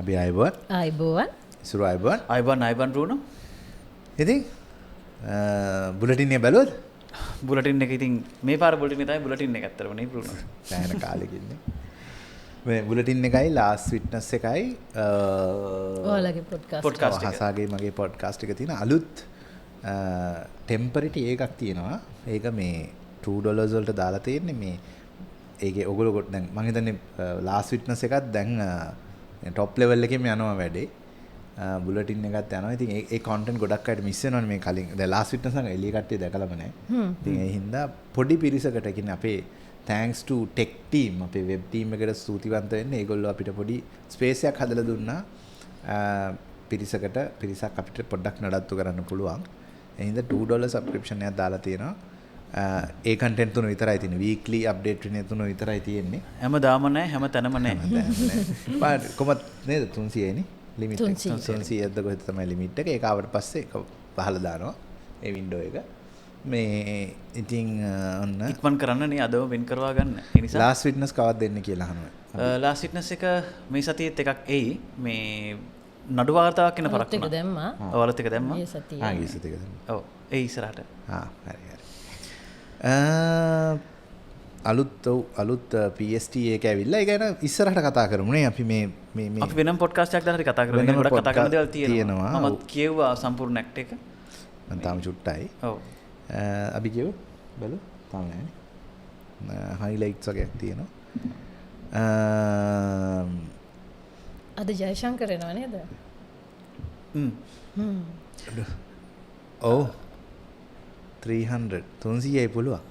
අපි ආයුබෝවන්. ආයුබෝවන්. ඉසුරු ආයුබෝවන්. ආයුබෝවන් ආයුබෝවන් රුණු. ඉතින් බුලටින් එක බැලුවද? බුලටින් එක ඉතින් මේ පාර බුලටින් එක තමයි බුලටින් එක ඇත්තටම නේ රුණු. සෑහෙන කාලෙකින් නේ. මේ බුලටින් එකයි ලාස්ට් විට්නස් එකයි ඔයාලගේ පොඩ්කාස්ට් එක. හසාගේ මගේ පොඩ්කාස්ට් එක තියෙන අලුත් ටෙම්පරටි එකක් තියෙනවා. ඒක මේ $2 වලට දාලා තියෙන්නේ මේ ඒකේ ඔයගොල්ලෝ දැන් මං හිතන්නේ ලාස්ට් විට්නස් එකත් දැන් ටොප් ලෙවල් එකේම යනවා වැඩේ. බුලටින් එකත් යනවා. ඉතින් ඒ කන්ටෙන්ට් ගොඩක් අයට මිස් වෙනවනේ මේ කලින්. දැන් ලාස්ට් විට්නස් නම් එළිය කට්ටිය දැකලම නැහැ. ඉතින් ඒ හින්දා පොඩි පිරිසකට ඒ කියන්නේ අපේ thanks to tech team අපේ වෙබ් ටීම් එකට ස්තුතිවන්ත වෙන්න. ඒගොල්ලෝ අපිට පොඩි ස්පේස් එකක් හදලා දුන්නා. පිරිසකට පිරිසක් අපිට පොඩ්ඩක් නඩත්තු කරන්න පුළුවන්. ඒ හින්දා $2 සබ්ස්ක්‍රිප්ෂන් එකක් දාලා තියෙනවා. ඒ කන්ටෙන්ට් තුන විතරයි තියෙන්නේ. වීක්ලි අප්ඩේට් වෙන තුන විතරයි තියෙන්නේ. හැමදාම නෑ, හැම තැනම නෑ. හැමදාම කොහොමද නේද 300 නේ ලිමිට් එක. 300ද කොහෙද තමයි ලිමිට් එක. ඒක ආවට පස්සේ ඒක වහලා දානවා ඒ වින්ඩෝ එක. මේ ඉතින් ඔන්න ඉක්මන් කරන්න නේ අදම වෙන් කරවා ගන්න. ඒ නිසා ලාස්ට් විට්නස් කවද්ද දෙන්නේ කියලා අහනවා. ලාස්ට් විට්නස් එක මේ සතියේත් එකක් එයි. මේ නඩු වාර්තාවක් එන පරක් වුණා. දැම්මා. ඔව් අලුත් එක දැම්මා. ගිය සතියේ. ආ ගිය සතියේ දැම්මා. ඔව් ඒ ඉස්සරහට. ආ හරි හරි. අලුත් අලුත් PST එක ඇවිල්ලා ඒ ගැන ඉස්සරහට කතා කරමු නේ අපි මේ මේ මේ අපි වෙනම පොඩ්කාස්ට් එකක් දාලා හරි කතා කරමු. ගොඩක් කතා කරන දේවල් තියෙනවා. මමත් කියෙව්වා සම්පූර්ණ ඇක්ට් එක. මම තාම චුට්ටයි. ඔව්. අපි කියව බලමු තාම නෑනේ. හයිලයිට්ස් වගේක් තියෙනවා. අද ජයශංකර එනවා නේද? හ්ම්. ඔව් 300 300යි පුළුවන්.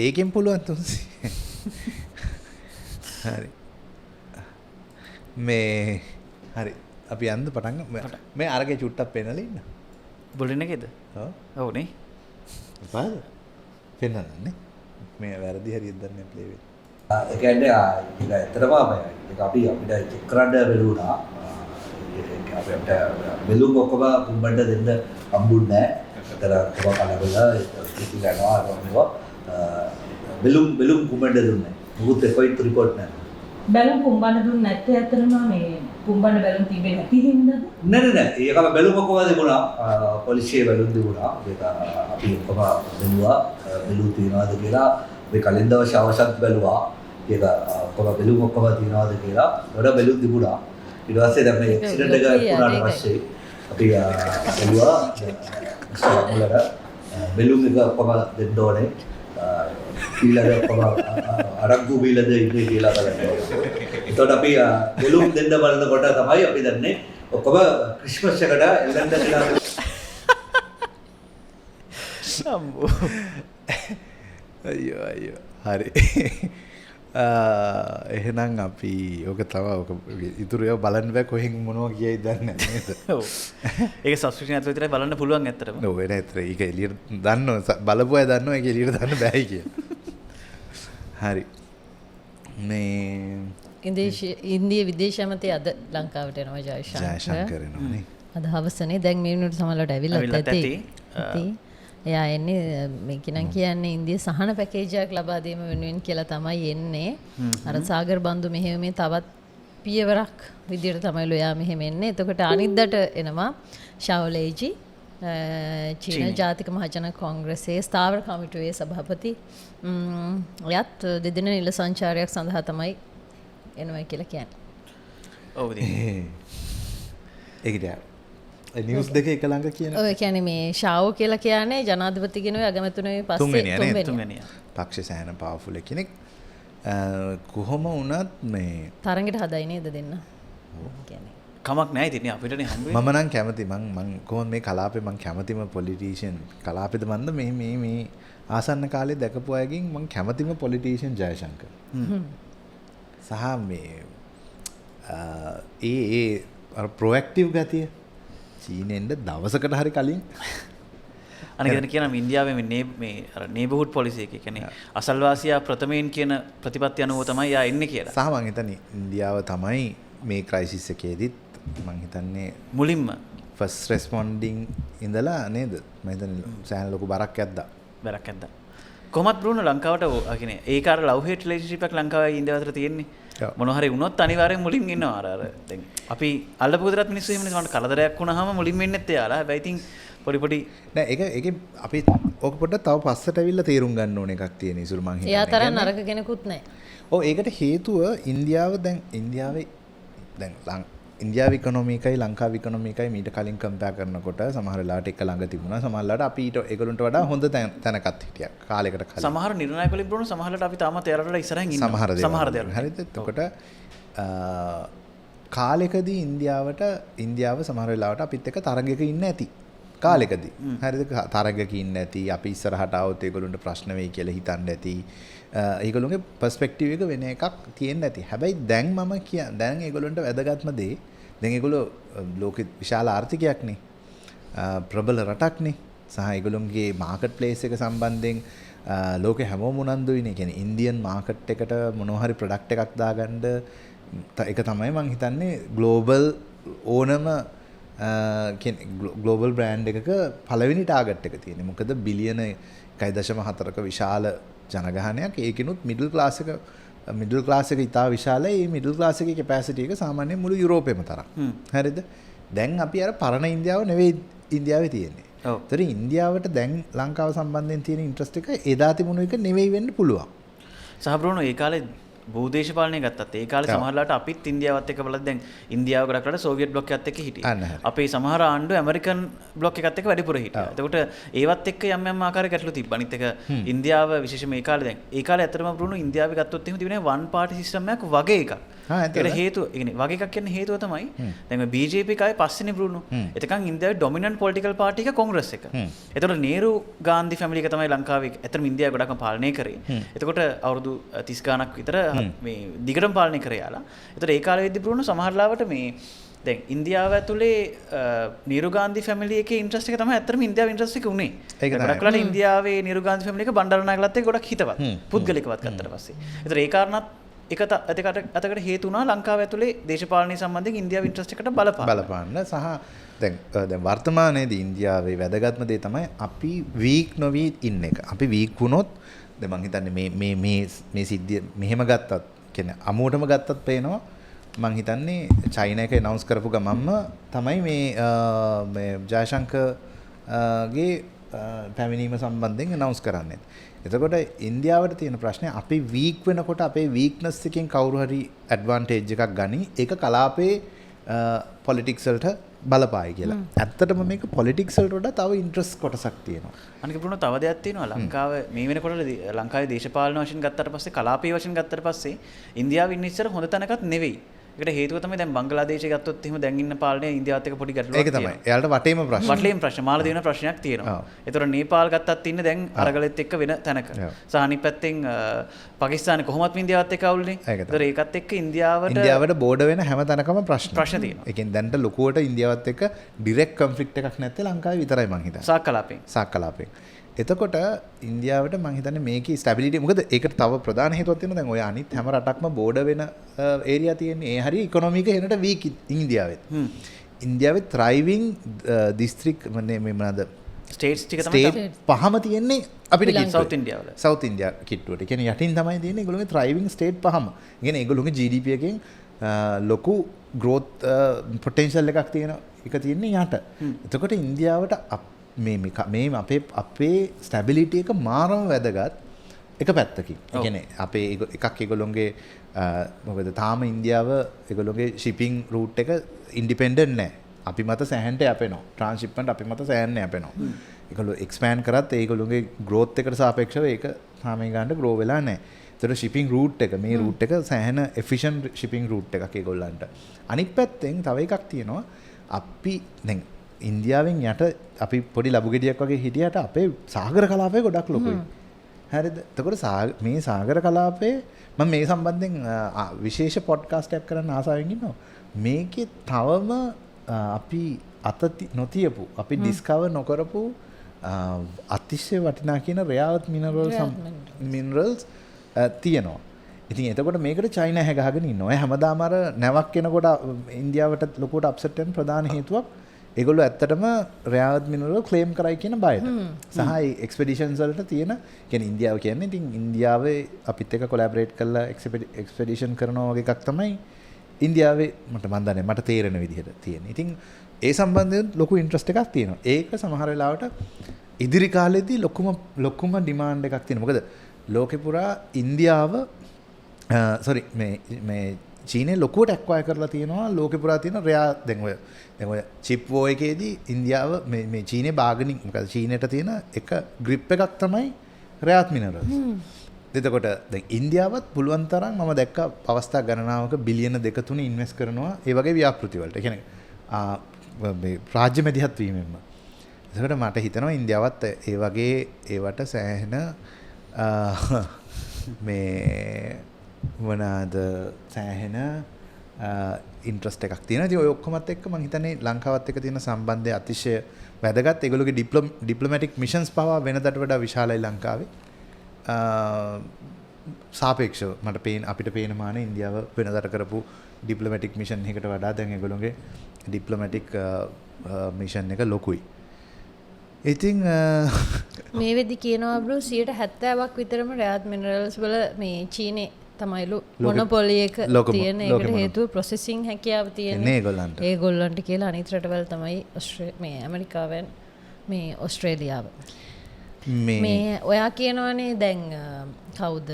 ඒකෙන් පුළුවන් 300. හරි. මේ හරි අපි යන්න පටන් ගමු. මේ අරගේ චුට්ටක් පෙන්නලා ඉන්න. බුලටින් එකේද? ඔව්. ඔව් නේ. එපාද? පෙන්නන්නේ. මේ වැරදි හරියද දන්නේ නැහැ ප්ලේ වෙන්නේ. ඒ කියන්නේ ඒක ඇත්තටම ඒක අපි අපිට චෙක් කරන්න බැලුණා. ඒක අපිට බැලුම් ඔක්කොම පුම්බන්න දෙන්න හම්බුන්නේ නැහැ. අතර ඔක්කොම කලබල ඒක යනවා මේවා බැලුම් බැලුම් පුම්බන්න දුන්නේ නැහැ. මොකුත් එෆයිට් රිපෝට් නැහැ. බැලුම් පුම්බන්න දුන්නේ නැත්තේ ඇත්තටම මේ පුම්බන්න බැලුම් තිබෙන්නේ නැති හින්දාද? නෑ නෑ නෑ. ඒකම බැලුම් ඔක්කොම තිබුණා. පොලිසියේ බැලුම් තිබුණා. ඒක අපි ඔක්කොම බැලුවා. බැලුම් තියනවාද කියලා මේ කලින් දවසේ අවසන් බැලුවා. ඒක ඔක්කොම බැලුම් ඔක්කොම තියනවාද කියලා. ගොඩ බැලුම් තිබුණා. ඊට පස්සේ දැන් මේ ඇක්සිඩන්ට් එක වුණාට පස්සේ අපි බැලුවා මුලට බැලුම් එක ඔක්කොම දෙන්න ඕනේ. ඊළඟ ඔක්කොම අරග්ගු බීලද ඉන්නේ කියලා බලන්න. එතකොට අපි බැලුම් දෙන්න බලනකොට තමයි අපි දන්නේ ඔක්කොම ක්‍රිස්මස් එකට එල්ලන්න කියලා. අම්බෝ. අයියෝ අයියෝ. හරි. එහෙනම් අපි ඕක තව ඕක ඉතුරු ඒවා බලන්න බෑ කොහෙන් මොනවා කියයිද දන්නේ නැහැ නේද? ඔව්. ඒක සබ්ස්ක්‍රිප්ෂන් ඇතුළේ විතරයි බලන්න පුළුවන් ඇත්තටම. ඔව් එන ඇත්තට ඒක එළියට දන්නව බලපු අය දන්නවා ඒක එළියට දාන්න බෑයි කියලා. හරි. මේ ඉන්දිය විදේශ ඇමති අද ලංකාවට එනවා ජයශංකර. ජයශංකර එනවා නේ. අද හවසනේ දැන් මේ වෙනකොට සමහරවිට ඇවිල්ලත් ඇති. එයා එන්නේ මේක නම් කියන්නේ ඉන්දිය සහන පැකේජ් එකක් ලබා දීම වෙනුවෙන් කියලා තමයි එන්නේ. අර සාගර් බන්දු මෙහෙයුමේ තවත් පියවරක් විදියට තමයිලු එයා මෙහෙම එන්නේ. එතකොට අනිද්දාට එනවා ෂාଓලේජි චීන ජාතික මහජන කොංග්‍රසයේ ස්ථාවර කමිටුවේ සභාපති. එයත් දෙදින නිල සංචාරයක් සඳහා තමයි එනවා කියලා කියන්නේ. ඔව් ඉතින්. ඒක ඉතින් නිවුස් දෙක එක ළඟ කියන. ඔය කියන්නේ මේ ෂාଓ කියලා කියන්නේ ජනාධිපතිගෙනුයි අගමැතිතුනුයි පස්සේ තුන්වෙනියා. පක්ෂ සෑහෙන පවර්ෆුල් කෙනෙක්. කොහොම වුණත් මේ තරඟට හදයි නේද දෙන්න. කියන්නේ කමක් නෑ ඉතින් අපිටනේ හම්බ වෙන්නේ. මම නම් කැමති මං මං කොහොමද මේ කලාපේ මං කැමතිම පොලිටිෂියන් කලාපේද මන්ද මේ මේ මේ ආසන්න කාලේ දැකපු අයගෙන් මං කැමතිම පොලිටිෂියන් ජයශංකර. සහ මේ ඒ ඒ අර ප්‍රොඇක්ටිව් ගතිය චීනෙන්ද දවසකට හරි කලින් අනික දැන් කියනවා ඉන්දියාවේ මේ මේ අර නේබර්හුඩ් පොලිසි එක කියන්නේ අසල්වාසියා ප්‍රථමයෙන් කියන ප්‍රතිපත්ති අනුව තමයි යා එන්නේ කියලා. සහ මං හිතන්නේ ඉන්දියාව තමයි මේ ක්‍රයිසිස් එකේදීත් මං හිතන්නේ මුලින්ම ෆස්ට් රෙස්පොන්ඩින් ඉඳලා නේද මං හිතන්නේ සෑහෙන ලොකු බරක් ඇද්දා. බරක් ඇද්දා. කොහොමත් බ්‍රුනෝ ලංකාවට ඔව් කියන්නේ ඒක අර ලව් හේට් රිලේෂන්ෂිප් එකක් ලංකාවයි ඉන්දියාව අතර තියෙන්නේ. මොන හරි වුණොත් අනිවාර්යෙන් මුලින් ඉන්නවා අර අර දැන් අපි අල්ලපු ගෙදරත් මිනිස්සු එහෙමනේ සමහරට කරදරයක් වුණාම මුලින්ම එන්නෙත් එයාලා. හැබැයි ඉතින් පොඩි පොඩි නෑ ඒක ඒකේ අපි ඕක පොඩ්ඩක් තව පස්සට ඇවිල්ලා තේරුම් ගන්න ඕන එකක් තියෙන ඉසුරු මං හිතන්නේ. එයා තරම් නරක කෙනෙකුත් නෑ. ඔව් ඒකට හේතුව ඉන්දියාව දැන් ඉන්දියාවේ දැන් ඉන්දියාවේ ඉකොනොමි එකයි ලංකාවේ ඉකොනොමි එකයි මීට කලින් කම්පෙයාර් කරනකොට සමහර වෙලාවට එක ළඟ තිබුණා. සමහර වෙලාවට අපි ඊට ඒගොල්ලන්ට වඩා හොඳ තැනකත් හිටියා කාලයකට කලින්. සමහර නිර්ණායක වලින් බ්‍රුනෝ සමහර වෙලාවට අපි තාමත් ඒ රටවල ඉස්සරහින් ඉන්නවා. සමහර දේවල්. හරිද? එතකොට කාලෙකදී ඉන්දියාව සමහර වෙලාවට අපිත් එක්ක තරගයක ඉන්න ඇති. කාලෙකදී. හරිද? තරගයක ඉන්න ඇති. අපි ඉස්සරහට ආවොත් ඒගොල්ලන්ට ප්‍රශ්න වෙයි කියලා හිතන්න ඇති. ඒගොල්ලෝගේ පර්ස්පෙක්ටිව් එක වෙන එකක් තියෙන්න ඇති. හැබැයි දැන් මම දැන් ඒගොල්ලන්ට වැදගත්ම දේ දැන් ඒගොල්ලෝ ලෝකෙ විශාල ආර්ථිකයක්නේ. ප්‍රබල රටක්නේ. සහ ඒගොල්ලොන්ගේ මාකට් ප්ලේස් එක සම්බන්ධයෙන් ලෝකෙ හැමෝම උනන්දුයිනේ. කියන්නේ ඉන්දියන් මාකට් එකට මොනවා හරි ප්‍රොඩක්ට් එකක් දාගන්න ඒක තමයි මං හිතන්නේ ග්ලෝබල් ඕනම ග්ලෝබල් බ්‍රෑන්ඩ් එකක පළවෙනි ටාගට් එක තියෙන්නේ. මොකද බිලියන 1.4ක විශාල ජනගහනයක්, ඒකිනුත් මිඩල් ක්ලාස් එක ඉතා විශාලයි. මේ මිඩල් ක්ලාස් එකේ කැපැසිටි එක සාමාන්‍යයෙන් මුළු යුරෝපෙම තරම්. හරිද? දැන් අපි අර පරණ ඉන්දියාව නෙවෙයි ඉන්දියාවේ තියෙන්නේ. ඔව්. ඒතර ඉන්දියාවට දැන් ලංකාව සම්බන්ධයෙන් තියෙන ඉන්ට්‍රස්ට් එක එදා තිබුණු එක නෙවෙයි වෙන්න පුළුවන්. සහ බ්‍රුනෝ ඒ කාලේ භූදේශපාලනය ගත්තත් ඒ කාලේ සමහරලාට අපිත් ඉන්දියාවත් එක්ක බලද්දී දැන් ඉන්දියාව ගොඩක් වෙලාවට සෝවියට් බ්ලොක් එකත් එක්ක හිටියේ. අපේ සමහර ආණ්ඩු ඇමරිකන් බ්ලොක් එකත් එක්ක වැඩිපුර හිටියා. එතකොට ඒවත් එක්ක යම් යම් ආකාරයේ ගැටලු තිබ්බා. අනිත් එක ඉන්දියාව විශේෂයෙන්ම ඒ කාලේ දැන් ඒ කාලේ ඇත්තටම බ්‍රුනෝ ඉන්දියාවේ ගත්තොත් එහෙම තිබුණේ වන් පාටි සිස්ටම් එකක් වගේ එකක්. ඒකට හේතුව ඒ කියන්නේ වගේ එකක් කියන්නේ හේතුව තමයි දැන් ඔය BJP එකයි පස්සේනේ බ්‍රුනෝ. එතකන් ඉන්දියාවේ ඩොමිනන්ට් පොලිටිකල් පාටි එක කොංග්‍රස් එක. එතකොට නේරු ගාන්ධි ෆැමිලි එක තමයි ලංකාවේ ඇත්තටම ඉන්දියාවේ ගොඩක්ම පාලනය කරේ. එතකොට අවුරුදු 30 ගාණක් විතර මේ දිගටම පාලනය කරේ යාලා. ඒතර ඒ කාලේ වෙද්දි බ්‍රුනෝ සමහර ලාවට මේ දැන් ඉන්දියාව ඇතුලේ නීරු ගාන්ධි ෆැමිලි එකේ ඉන්ට්‍රස්ට් එක තමයි ඇත්තටම ඉන්දියාවේ ඉන්ට්‍රස්ට් එක උනේ. ගොඩක් වෙලාවට ඉන්දියාවේ නීරු ගාන්ධි ෆැමිලි එක බණ්ඩාරනායකලත් එක්ක ගොඩක් හිතවත්. පුද්ගලිකවත් ගත්තට පස්සේ. ඒතර ඒ කාරණාත් එක අතකට හේතු වුණා ලංකාව ඇතුලේ දේශපාලනය සම්බන්ධයෙන් ඉන්දියාවේ ඉන්ට්‍රස්ට් එකට බලපාන්න. සහ දැන් දැන් වර්තමානයේදී ඉන්දියාවේ වැදගත්ම දේ තමයි අපි වීක් නොවී ඉන්න එක. අපි වීක් වුණොත් දැන් මං හිතන්නේ මේ මේ මේ මේ සිද්ධිය මෙහෙම ගත්තත් කියන්නේ අමුවටම ගත්තත් පේනවා මං හිතන්නේ චයිනා එක ඇනවුන්ස් කරපු ගමන්ම තමයි මේ මේ ජයශංකර් ගේ පැමිණීම සම්බන්ධයෙන් ඇනවුන්ස් කරන්නේ. එතකොට ඉන්දියාවට තියෙන ප්‍රශ්නේ අපි වීක් වෙනකොට අපේ වීක්නස් එකෙන් කවුරු හරි ඇඩ්වාන්ටේජ් එකක් ගනි. ඒක කලාපේ පොලිටික්ස් වලට බලපායි කියලා. ඇත්තටම මේක පොලිටික්ස් වලට වඩා තව ඉන්ට්‍රස්ට් කොටසක් තියෙනවා. අනික බ්‍රුනෝ තව දෙයක් තියෙනවා. ලංකාව මේ වෙනකොට ලංකාවේ දේශපාලන වශයෙන් ගත්තට පස්සේ කලාපීය වශයෙන් ගත්තට පස්සේ ඉන්දියාව ඉන්න ඉස්සර හොඳ තැනකත් නෙවෙයි. ඒකට හේතුව තමයි දැන් බංග්ලාදේශය ගත්තොත් එහෙම දැන් ඉන්න පාලනය ඉන්දියාවත් එක්ක පොඩි ගැටලුවක් තියෙනවා. ඒක තමයි. එයාලට වටේම ප්‍රශ්න. වටේම ප්‍රශ්න. මාලදීව වෙන ප්‍රශ්නයක් තියෙනවා. ඒතර නේපාල් ගත්තත් ඉන්නේ දැන් අරගලෙත් එක්ක වෙන තැනක. සහ අනිත් පැත්තෙන් පාකිස්තානේ කොහොමත් ඉන්දියාවත් එක්ක අවුල්නේ. ඒතර ඒකත් එක්ක ඉන්දියාවට බෝඩර් වෙන හැම තැනකම ප්‍රශ්න තියෙනවා. ඒ කියන්නේ දැන්ට ලොකුවට ඉන්දියාවත් එක්ක ඩිරෙක්ට් කොන්ෆ්ලික්ට් එකක් නැත්තේ ලංකාවේ විතරයි මං හිතන්නේ. සාක් කලාපෙන්. එතකොට ඉන්දියාවට මං හිතන්නේ මේකේ ස්ටැබිලිටි මොකද ඒකට තව ප්‍රධාන හේතුවක් තියෙනවා. දැන් ඔය අනිත් හැම රටක්ම බෝඩර් වෙන ඒරියා තියෙන්නේ. ඒ හරිය ඉකොනොමි එක එනට වීක් ඉන්දියාවෙත්. ඉන්දියාවේ ත්‍රයිවිං දිස්ත්‍රික් මේ මොනවාද ස්ටේට්ස් ටික තමයි ස්ටේට් පහම තියෙන්නේ අපිට සවුත් ඉන්දියාවල. සවුත් ඉන්දියා කිට්ටුවට. ඒ කියන්නේ යටින් තමයි තියෙන්නේ ඒගොල්ලෝගේ ත්‍රයිවිං ස්ටේට් පහම. ඒ කියන්නේ ඒගොල්ලෝගේ GDP එකෙන් ලොකු ග්‍රෝත් පොටෙන්ෂල් එකක් තියෙන එක තියෙන්නේ යට. එතකොට ඉන්දියාවට මේ මේ අපේ අපේ ස්ටැබිලිටි එක මාරම වැදගත් එක පැත්තකින්. ඒ කියන්නේ අපේ එකක් ඒගොල්ලොන්ගේ මොකද තාම ඉන්දියාව ඒගොල්ලොන්ගේ ෂිපින් රූට් එක ඉන්ඩිපෙන්ඩන්ට් නෑ. අපි මත සෑහෙන්න යැපෙනවා. ට්‍රාන්ස්ෂිප්මන්ට් අපි මත සෑහෙන්න යැපෙනවා. ඒගොල්ලෝ එක්ස්පෑන්ඩ් කරත් ඒගොල්ලොන්ගේ ග්‍රෝත් එකට සාපේක්ෂව ඒක තාම ඒ ගන්නට ග්‍රෝ වෙලා නෑ. ඒතර ෂිපින් රූට් එක මේ රූට් එක සෑහෙන එෆිෂන්ට් ෂිපින් රූට් එකක් ඒගොල්ලන්ට. අනිත් පැත්තෙන් තව එකක් තියෙනවා. අපි දැන් ඉන්දියාවෙන් යට අපි පොඩි ලබු ගෙඩියක් වගේ හිටියට අපේ සාගර කලාපය ගොඩක් ලොකුයි. හරිද? එතකොට මේ සාගර කලාපේ මම මේ සම්බන්ධයෙන් විශේෂ පොඩ්කාස්ට් එකක් කරන්න ආසාවෙන් ඉන්නවා. මේකේ තවම අපි අත නොතියපු අපි ඩිස්කවර් නොකරපු අතිශය වටිනා කියන රෙයාර් මිනරල්ස් තියෙනවා. ඉතින් එතකොට මේකට චයිනා හැගහගෙන ඉන්නවා. ඔය හැමදාම අර නැවක් එනකොට ඉන්දියාවට ලොකුවට අප්සෙට් වෙන ප්‍රධාන හේතුවක් ඒගොල්ලෝ ඇත්තටම රෙයාර් අර්ත් මිනරල් ක්ලේම් කරයි කියන බයට. සහ ඒ එක්ස්පෙඩිෂන්ස් වලට තියෙන කියන්නේ ඉන්දියාව කියන්නේ ඉතින් ඉන්දියාවේ අපිත් එක්ක කොලැබරේට් කරලා එක්ස්පෙඩිෂන් කරනවා වගේ එකක් තමයි ඉන්දියාවේ මට මන් දන්නේ මට තේරෙන විදිහට තියෙන්නේ. ඉතින් ඒ සම්බන්ධයෙන් ලොකු ඉන්ට්‍රස්ට් එකක් තියෙනවා. ඒක සමහර වෙලාවට ඉදිරි කාලෙදී ලොකුම ලොකුම ඩිමාන්ඩ් එකක් තියෙනවා. මොකද ලෝකෙ පුරා ඉන්දියාව සෝරි මේ මේ චීනය ලොකුවට ඇක්වයර් කරලා තියෙනවා ලෝකෙ පුරා තියෙන රෙයා දැන් ඔය චිප් වෝ එකේදී ඉන්දියාව මේ මේ චීනේ බාගනින් මොකද චීනයට තියෙන එක ග්‍රිප් එකක් තමයි රෙයාර් අර්ත් මිනරල්ස්. එතකොට දැන් ඉන්දියාවත් පුළුවන් තරම් මම දැක්ක අවස්ථා ගණනාවක බිලියන 2-3 ඉන්වෙස්ට් කරනවා ඒ වගේ ව්‍යාපෘති වලට. ඒ කියන්නේ මේ රාජ්‍ය මැදිහත් වීමෙන්ම. එතකොට මට හිතෙනවා ඉන්දියාවත් ඒ වගේ ඒවට සෑහෙන මේ මොනවාද සෑහෙන ඉන්ට්‍රස්ට් එකක් තියෙනවා. ඉතින් ඔය ඔක්කොමත් එක්ක මං හිතන්නේ ලංකාවත් එක්ක තියෙන සම්බන්ධය අතිශය වැදගත්. ඒගොල්ලෝගේ ඩිප්ලොමැටික් මිෂන්ස් පවා වෙනදට වඩා විශාලයි ලංකාවේ. සාපේක්ෂව මට පේන අපිට පේන මාන ඉන්දියාව වෙනදට කරපු ඩිප්ලොමැටික් මිෂන් එකකට වඩා දැන් ඒගොල්ලෝගේ ඩිප්ලොමැටික් මිෂන් එක ලොකුයි. ඉතින් මේ වෙද්දි කියනවා බ්‍රෝ 70ක් විතරම රෙයාර් මිනරල්ස් වල මේ චීනේ තමයිලු මොනොපොලි එක තියෙන. ඒකට හේතුව ප්‍රොසෙසිං හැකියාව තියෙන්නේ ඒගොල්ලන්ට. ඒගොල්ලන්ට කියලා අනිත් රටවල් තමයි මේ ඇමරිකාවෙන් මේ ඔස්ට්‍රේලියාව. මේ ඔයා කියනවනේ දැන් කවුද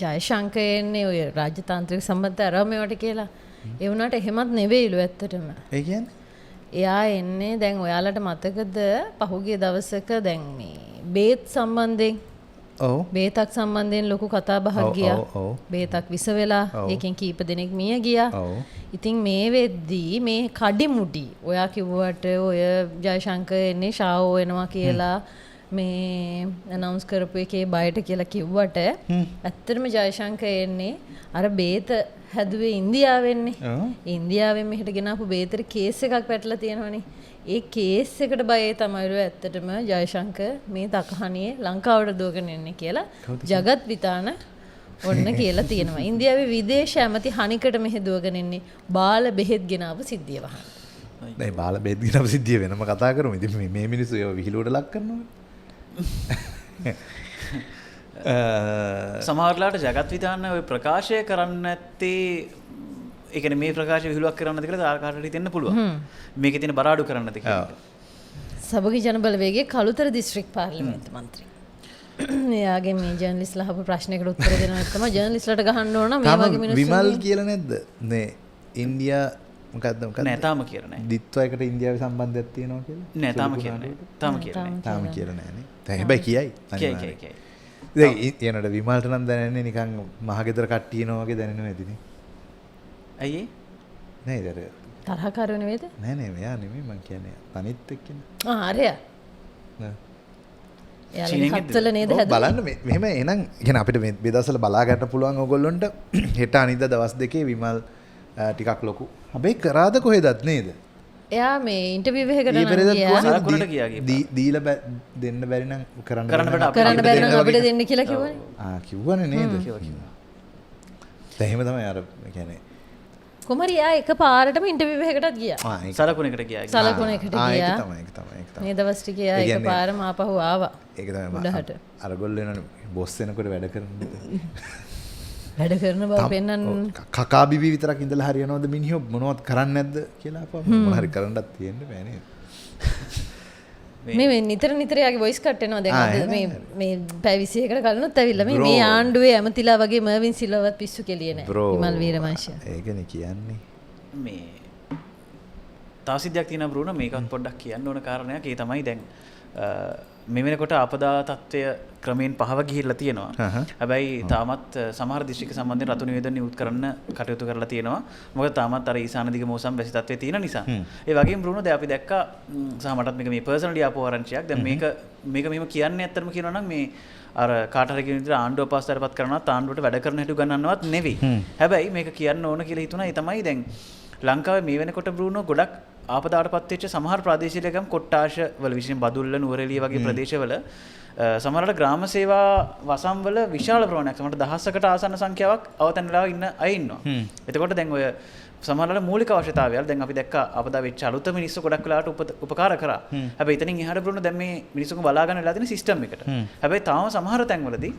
ජයශංකර් එන්නේ ඔය රාජ්‍යතාන්ත්‍රික සම්බන්ධ අරව මේවට කියලා. ඒ වුණාට එහෙමත් නෙවෙයිලු ඇත්තටම. ඒ කියන්නේ එයා එන්නේ දැන් ඔයාලට මතකද පහුගිය දවසක දැන් මේ බේත් සම්බන්ධයෙන් ඔව් බේතක් සම්බන්ධයෙන් ලොකු කතා බහක් ගියා. බේතක් විස වෙලා ඒකෙන් කීප දෙනෙක් මිය ගියා. ඉතින් මේ වෙද්දී මේ කඩිමුඩි ඔයා කිව්වට ඔය ජයශංකර් එන්නේ ෂාවෝ එනවා කියලා මේ ඇනවුන්ස් කරපු එකේ බයට කියලා කිව්වට ඇත්තටම ජයශංකර් එන්නේ අර බේත හැදුවේ ඉන්දියාවෙන්නේ. ඉන්දියාවෙන් මෙහෙට ගෙනාපු බේතට කේස් එකක් වැටලා තියෙනවනේ. ඒ කේස් එකට බයේ තමයිලු ඇත්තටම ජයශංකර් මේ තකහණියේ ලංකාවට දුවගෙන එන්නේ කියලා ජගත් විතාන ඔන්න කියලා තියෙනවා. ඉන්දියාවේ විදේශ ඇමති හනිකට මෙහෙ දුවගෙන එන්නේ බාල බෙහෙත් ගෙනාපු සිද්ධිය වහන්න. දැන් බාල බෙහෙත් ගෙනාපු සිද්ධිය වෙනම කතා කරමු. ඉතින් මේ මිනිස්සු ඒව විහිළුවට ලක් කරනවා. සමහරලාට ජගත් විතාන ඔය ප්‍රකාශය කරන්න නැත්තේ ඒ කියන්නේ මේ ප්‍රකාශය විහිළුවක් කරන්න නැති කියලා කාටට හිතෙන්න පුළුවන්. මේකේ තියෙන බර අඩු කරන්න නැති කියලා. සබගි ජන බලවේගයේ කළුතර දිස්ත්‍රික් පාර්ලිමේන්තු මන්ත්‍රී. එයාගේ මේ ජර්නලිස්ට්ලා අහපු ප්‍රශ්නයකට උත්තර දෙනවා තමයි ජර්නලිස්ට්ලාට ගහන්න ඕන මේ වගේ මිනිස්සු. විමල් කියලා නැද්ද? මේ ඉන්දියා මොකද්ද මොකද්ද? නෑ තාම කියලා නෑ. දිත්වයකට ඉන්දියාවේ සම්බන්ධයක් තියෙනවා කියලා? නෑ තාම කියලා නෑ. තාම කියලා නෑ. තාම කියලා නෑ නේ. දැන් හැබැයි කියයි. කියයි කියයි. දැන් එනකොට විමල්ට නම් දැනෙන්නේ නිකන් මහගෙදර කට්ටිය එනවා වගේ දැනෙනවා ඇතිනේ. ඇයි ඒ? නෑ ඉතින් අර තරහකාරයෝ නෙවෙයිද? නෑ නෑ මෙයා නෙමෙයි මං කියන්නේ අනිත් එක්කෙනා. ආ අරයා. නෑ. එයාලගේ හත්වල නේද හැදුනේ? බලන්න මෙහෙම එහෙනම් කියන්නේ අපිට මේ දවස්වල බලා ගන්න පුළුවන් ඕගොල්ලොන්ට හෙට අනිද්දා දවස් දෙකේ විමල් ටිකක් ලොකු. හැබැයි කරාද කොහෙදත් නේද? එයා මේ ඉන්ටර්විව් එකකට නම් ගියා. සලකුණට ගියා දීලා දෙන්න බැරි නම් කරන්න බැරි නම් අපිට දෙන්න කියලා කිව්වනේ. ආ කිව්වනේ නේද? දැන් එහෙම තමයි අර කියන්නේ කොහමරි එයා එක පාරටම ඉන්ටර්විව් එකකටත් ගියා. සලකුණකට ගියා. සලකුණකට ගියා. ඒක තමයි ඒක තමයි ඒක තමයි. මේ දවස් ටික එයා එක පාරම ආපහු ආවා. ඒක තමයි අර ගොල්ලෝ එනවනේ බොස් වෙනකොට වැඩ කරන වැඩ කරන බව පෙන්වන්න කකා බිබි විතරක් ඉඳලා හරියනවද මිනිහෝ මොනවත් කරන්නේ නැද්ද කියලා අපා මොන හරි කරන්නත් තියෙන්න බෑ නේද? මේ නිතර නිතර යාගේ වොයිස් කට් එනවා දැන් අද මේ මේ පැය 21කට කලිනුත් ඇවිල්ලා මේ මේ ආණ්ඩුවේ ඇමතිලා වගේ මර්වින් සිල්වාවත් පිස්සු කෙලියේ නෑ විමල් වීරවංශ. ඒකනේ කියන්නේ. මේ තව සිද්ධියක් තියෙනවා බ්‍රූනෝ, මේකත් පොඩ්ඩක් කියන්න ඕන කාරණයක්. ඒ තමයි දැන් මේ වෙනකොට අපදා තත්ත්වය ක්‍රමයෙන් පහව ගිහිල්ලා තියෙනවා. හැබැයි තාමත් සමහර දිස්ත්‍රික්ක සම්බන්ධයෙන් රතු නිවේදන නියුත් කරන්න කටයුතු කරලා තියෙනවා. මොකද තාමත් අර ඊසාන දිග මෝසම් වැසි තත්ත්වය තියෙන නිසා. ඒ වගේම බ්‍රූනෝ දැන් අපි දැක්කා සහ මටත් මේක මේ පර්සනලි ආපු ආරංචියක්. දැන් මේක මෙහෙම කියන්නේ ඇත්තටම කියනවා නම් මේ අර කාට හරි කියන විදිහට ආණ්ඩුව අපහසුතාවයටපත් කරනවත් ආණ්ඩුවට වැඩ කරන හැටි උගන්වන්නවත් නෙවෙයි. හැබැයි මේක කියන්න ඕන කියලා හිතුණා. ඒ තමයි දැන් ලංකාවේ මේ වෙනකොට බ්‍රූනෝ ගොඩක් ආපදාවට පත් වෙච්ච සමහර ප්‍රාදේශීය ලේකම් කොට්ටාශ වල විශේෂයෙන් බදුල්ල නුවරඑළිය වගේ ප්‍රදේශවල සමහරවිට ග්‍රාම සේවා වසම් වල විශාල ප්‍රමාණයක් සමහරට දහසකට ආසන්න සංඛ්‍යාවක් අවතැන් වෙලා ඉන්න අය ඉන්නවා. එතකොට දැන් ඔය සමහරවල් මූලික අවශ්‍යතාවයල් දැන් අපි දැක්කා ආපදා වෙච්ච අලුත මිනිස්සු ගොඩක් වෙලාවට උපකාර කරා. හැබැයි එතනින් එහාට බ්‍රුණු දැන් මේ මිනිස්සුන්ව බලා ගන්න වෙලා තියෙන සිස්ටම් එකට. හැබැයි තාම සමහර තැන්වලදී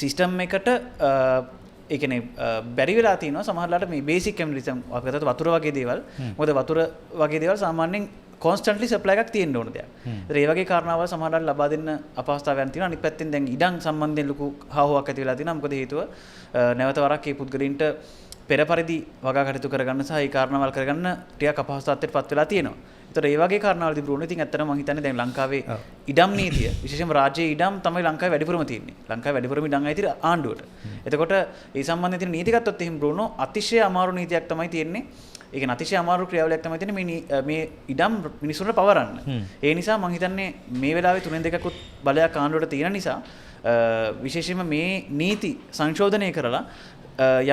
සිස්ටම් එකට ඒ කියන්නේ බැරි වෙලා තියෙනවා සමහරලාට මේ බේසික් කමියුනිටිසම් අපි ගත්තොත් වතුර වගේ දේවල්. මොකද වතුර වගේ දේවල් සාමාන්‍යයෙන් කොන්ස්ටන්ට්ලි සප්ලයි එකක් තියෙන්න ඕන දෙයක්. ඒතර ඒ වගේ කාරණාවල් සමහරලාට ලබා දෙන්න අපහසුතාවයන් තියෙනවා. අනිත් පැත්තෙන් දැන් ඉඩම් සම්බන්ධයෙන් ලොකු හාහුවක් ඇති වෙලා තියෙනවා. මොකද හේතුව නැවත වරක් මේ පුද්ගලයින්ට පෙර පරිදි වගා කටයුතු කරගන්න සහ ඒ කාරණාවල් කරගන්න ටිකක් අපහසුතාවයට පත් වෙලා තියෙනවා. ඒතර ඒ වගේ කාරණාවල් තිබුණොත් ඉතින් ඇත්තටම මං හිතන්නේ දැන් ලංකාවේ ඉඩම් නීතිය විශේෂයෙන්ම රාජ්‍යයේ ඉඩම් තමයි ලංකාවේ වැඩිපුරම තියෙන්නේ. ලංකාවේ වැඩිපුරම ඉඩම් අයිති ආණ්ඩුවට. එතකොට ඒ සම්බන්ධයෙන් තියෙන නීති ගත්තොත් එහෙම බ්‍රුනෝ අතිශය අමාරු නීතියක් තමයි තියෙන්නේ. ඒ කියන්නේ අතිශය අමාරු ක්‍රියාවලියක් තමයි තියෙන්නේ මේ ඉඩම් මිනිසුන්ට පවරන්න. ඒ නිසා මං හිතන්නේ මේ වෙලාවේ තුනෙන් දෙකකුත් බලයක් ආණ්ඩුවට තියෙන නිසා විශේෂයෙන්ම මේ නීති සංශෝධනය කරලා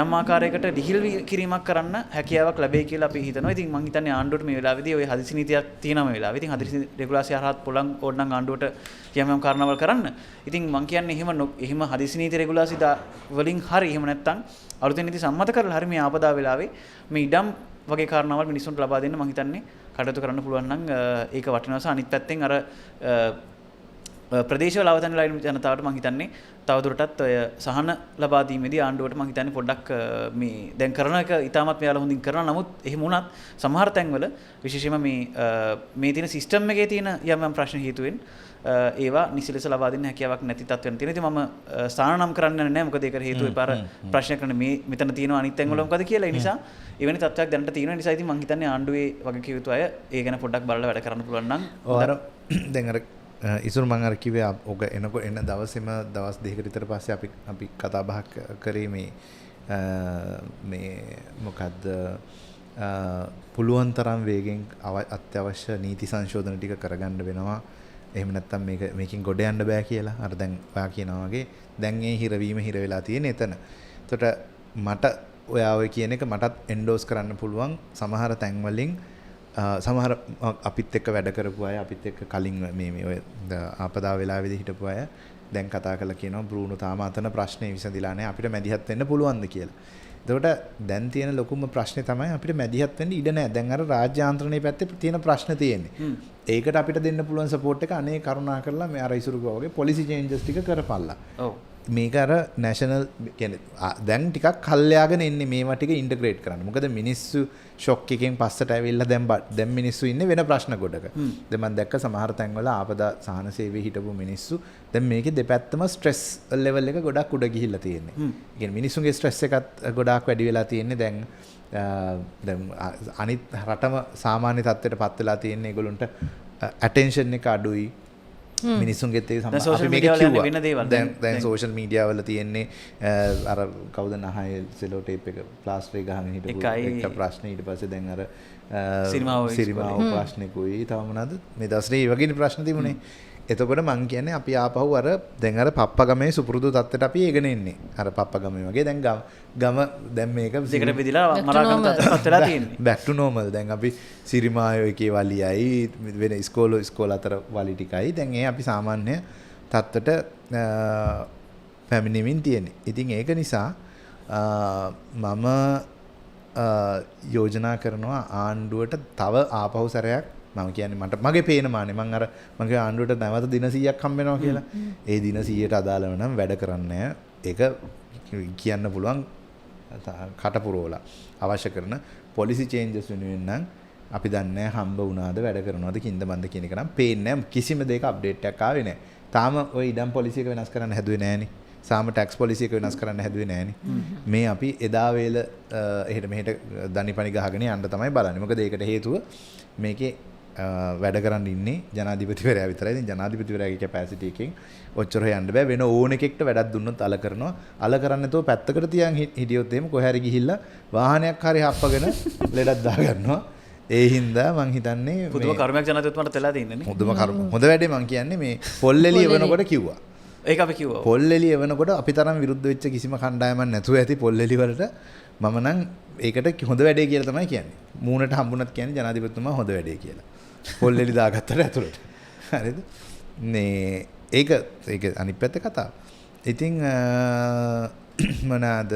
යම් ආකාරයකට ලිහිල් කිරීමක් කරන්න හැකියාවක් ලැබෙයි කියලා අපි හිතනවා. ඉතින් මං හිතන්නේ ආණ්ඩුවට මේ වෙලාවේදී ඔය හදිසි නීතියක් තියෙනවා මේ වෙලාවේ. ඉතින් හදිසි රෙගුලාසි හරහත් පුළුවන් ඕනනම් ආණ්ඩුවට යම් යම් කාරණාවල් කරන්න. ඉතින් මං කියන්නේ එහෙම හදිසි නීති රෙගුලාසි වලින් හරි එහෙම නැත්නම් අලුතෙන් නීති සම්මත කරලා හරි මේ ආපදා වෙලාවේ මේ ඉඩම් වගේ කාරණාවල් මිනිස්සුන්ට ලබා දෙන්න මං හිතන්නේ කටයුතු කරන්න පුළුවන් නම් ඒක වටිනවා. සහ අනිත් පැත්තෙන් අර ප්‍රදේශවල අවතන වෙලා ඉන්න ජනතාවට මං හිතන්නේ තවදුරටත් ඔය සහන ලබා දීමේදී ආණ්ඩුවට මං හිතන්නේ පොඩ්ඩක් මේ දැන් කරන එක ඉතාමත් මෙයාලා හොඳින් කරනවා. නමුත් එහෙම වුණත් සමහර තැන්වල විශේෂයෙන්ම මේ තියෙන සිස්ටම් එකේ තියෙන යම් යම් ප්‍රශ්න හේතුවෙන් ඒවා නිසි ලෙස ලබා දෙන්න හැකියාවක් නැති තත්ත්වයන් තියෙනවා. ඉතින් මම ස්ථාන නම් කරන්න යන්නේ නැහැ. මොකද ඒකට හේතුව එපාර ප්‍රශ්නයක් කරන මේ මෙතන තියෙනවා අනිත් තැන්වල මොකද කියලා. ඒ නිසා එවැනි තත්ත්වයක් දැනට තියෙන නිසා ඉතින් මං හිතන්නේ ආණ්ඩුවේ වගකිව යුතු අය ඒ ගැන පොඩ්ඩක් බලලා වැඩ කරන්න පුළුවන් නම්. ඔව් අර දැන් අර ඉසුරු මං අර කිව්වේ ඔක එනකො එන දවසේම දවස් දෙකකට විතර පස්සේ අපි කතා බහක් කරේ මේ මේ මොකද්ද පුළුවන් තරම් වේගෙන් අත්‍යවශ්‍ය නීති සංශෝධන ටික කරගන්න වෙනවා. එහෙම නැත්නම් මේකෙන් ගොඩ යන්න බෑ කියලා. අර දැන් ඔයා කියනවා වගේ දැන් ඒ හිරවීම හිර වෙලා තියෙන එතන. එතකොට මට ඔයා ඔය කියන එක මටත් එන්ඩෝස් කරන්න පුළුවන් සමහර තැන් වලින් සමහර අපිත් එක්ක වැඩ කරපු අය අපිත් එක්ක කලින් මේ ඔය ආපදා වෙලාවේදී හිටපු අය දැන් කතා කරලා කියනවා බ්‍රූනෝ තාම අතන ප්‍රශ්නේ විසඳිලා නැහැ අපිට මැදිහත් වෙන්න පුළුවන්ද කියලා. එතකොට දැන් තියෙන ලොකුම ප්‍රශ්නේ තමයි අපිට මැදිහත් වෙන්න ඉඩ නැහැ. දැන් අර රාජ්‍ය යාන්ත්‍රණයේ පැත්තේ තියෙන ප්‍රශ්න තියෙන්නේ. ඒකට අපිට දෙන්න පුළුවන් සපෝට් එක අනේ කරුණා කරලා මේ අර ඉසුරු ගෝ වගේ පොලිසි චේන්ජස් ටික කරපල්ලා. ඔව්. මේක අර නැෂනල් කියන්නේ දැන් ටිකක් කල්යාගෙන එන්නේ මේවා ටික ඉන්ටග්‍රේට් කරන්න. මොකද මිනිස්සු ෂොක් එකෙන් පස්සට ඇවිල්ලා දැන් මිනිස්සු ඉන්නේ වෙන ප්‍රශ්න ගොඩක. දැන් මම දැක්ක සමහර තැන්වල ආපදා සහන සේවයේ හිටපු මිනිස්සු දැන් මේකේ දෙපැත්තම ස්ට්‍රෙස් ලෙවල් එක ගොඩක් උඩ ගිහිල්ලා තියෙන්නේ. ඒ කියන්නේ මිනිස්සුන්ගේ ස්ට්‍රෙස් එකත් ගොඩාක් වැඩි වෙලා තියෙන්නේ. දැන් දැන් අනිත් රටම සාමාන්‍ය තත්ත්වයට පත් වෙලා තියෙන්නේ. ඒගොල්ලන්ට ඇටෙන්ෂන් එක අඩුයි. මිනිස්සුන්ගෙත් ඒ සම්බන්ධ අපි මේක කිව්වා. දැන් සෝෂල් මීඩියා වල තියෙන්නේ අර කවුද නහය සෙලෝ ටේප් එක ප්ලාස්ටර් එක ගහගෙන හිටපු එක ප්‍රශ්න. ඊට පස්සේ දැන් අර සිරිමාව ප්‍රශ්නෙකුයි තව මොනවාද මේ දවස්වල ඒ වගේ ප්‍රශ්න තිබුණේ. එතකොට මං කියන්නේ අපි ආපහු අර දැන් අර පප්පගමේ සුපුරුදු තත්ත්වයට අපි ඒගෙන එන්නේ. අර පප්පගමේ වගේ දැන් ගම දැන් මේක දෙකට බෙදිලා මරාගම තත්ත්වයට පත් වෙලා තියෙන්නේ. බෑක් ටු නෝමල්. දැන් අපි සිරිමායෝ එකේ වලියයි වෙන ඉස්කෝල අතර වලි ටිකයි දැන් ඒ අපි සාමාන්‍ය තත්ත්වයට පැමිණෙමින් තියෙන්නේ. ඉතින් ඒක නිසා මම යෝජනා කරනවා ආණ්ඩුවට තව ආපහු සැරයක් මම කියන්නේ මට මගේ පේන මානේ මං අර මගේ ආණ්ඩුවට නැවත දින 100ක් හම්බ වෙනවා කියලා. ඒ දින 100ට අදාළව නම් වැඩ කරන්නේ නැහැ. ඒක කියන්න පුළුවන් කටපුරෝලා අවශ්‍ය කරන පොලිසි චේන්ජස් වෙනුවෙන් නම් අපි දන්නේ නැහැ හම්බ වුණාද වැඩ කරනවද කින්ද මන්ද කියන එක නම් පේන්නේ නැහැ. කිසිම දෙයක අප්ඩේට් එකක් ආවේ නැහැ. තාම ওই ඉඩම් පොලිසි එක වෙනස් කරන්න හැදුවේ නැහනේ. සාම ටැක්ස් පොලිසි එක වෙනස් කරන්න හැදුවේ නැහනේ. මේ අපි එදා වේල එහෙට මෙහෙට දනිපනි ගහගෙන යන්න තමයි බලන්නේ. මොකද ඒකට හේතුව මේකේ වැඩ කරන්න ඉන්නේ ජනාධිපතිවරයා විතරයි. ඉතින් ජනාධිපතිවරයාගේ කැපැසිටි එකෙන් ඔච්චර යන්න බෑ. වෙන ඕන එකෙක්ට වැඩක් දුන්නොත් අල කරනවා. අල කරන්නේ නැතුව පැත්තකට තියන් හිටියොත් එහෙම කොහේ හරි ගිහිල්ලා වාහනයක් හරි හප්පගෙන ලෙඩක් දා ගන්නවා. ඒ හින්දා මං හිතන්නේ පුදුම කර්මයක් ජනාධිපතිතුමාට වෙලා තියෙන්නේ නේ. හොඳම කර්ම. හොඳ වැඩේ මං කියන්නේ මේ පොල් එළිය වෙනකොට කිව්වා. ඒක අපි කිව්වා. පොල් එලි එවනකොට අපි තරම් විරුද්ධ වෙච්ච කිසිම කණ්ඩායමක් නැතුව ඇති පොල් එලි වලට. මම නම් ඒකට හොඳ වැඩේ කියලා තමයි කියන්නේ. මූණට හම්බුණත් කියන්නේ ජනාධිපතිතුමා හොඳ වැඩේ කියලා. පොල් එලි දාගත්තට ඇතුළට. හරිද? මේ ඒක ඒක අනිත් පැත්තේ කතාව. ඉතින් මොනාද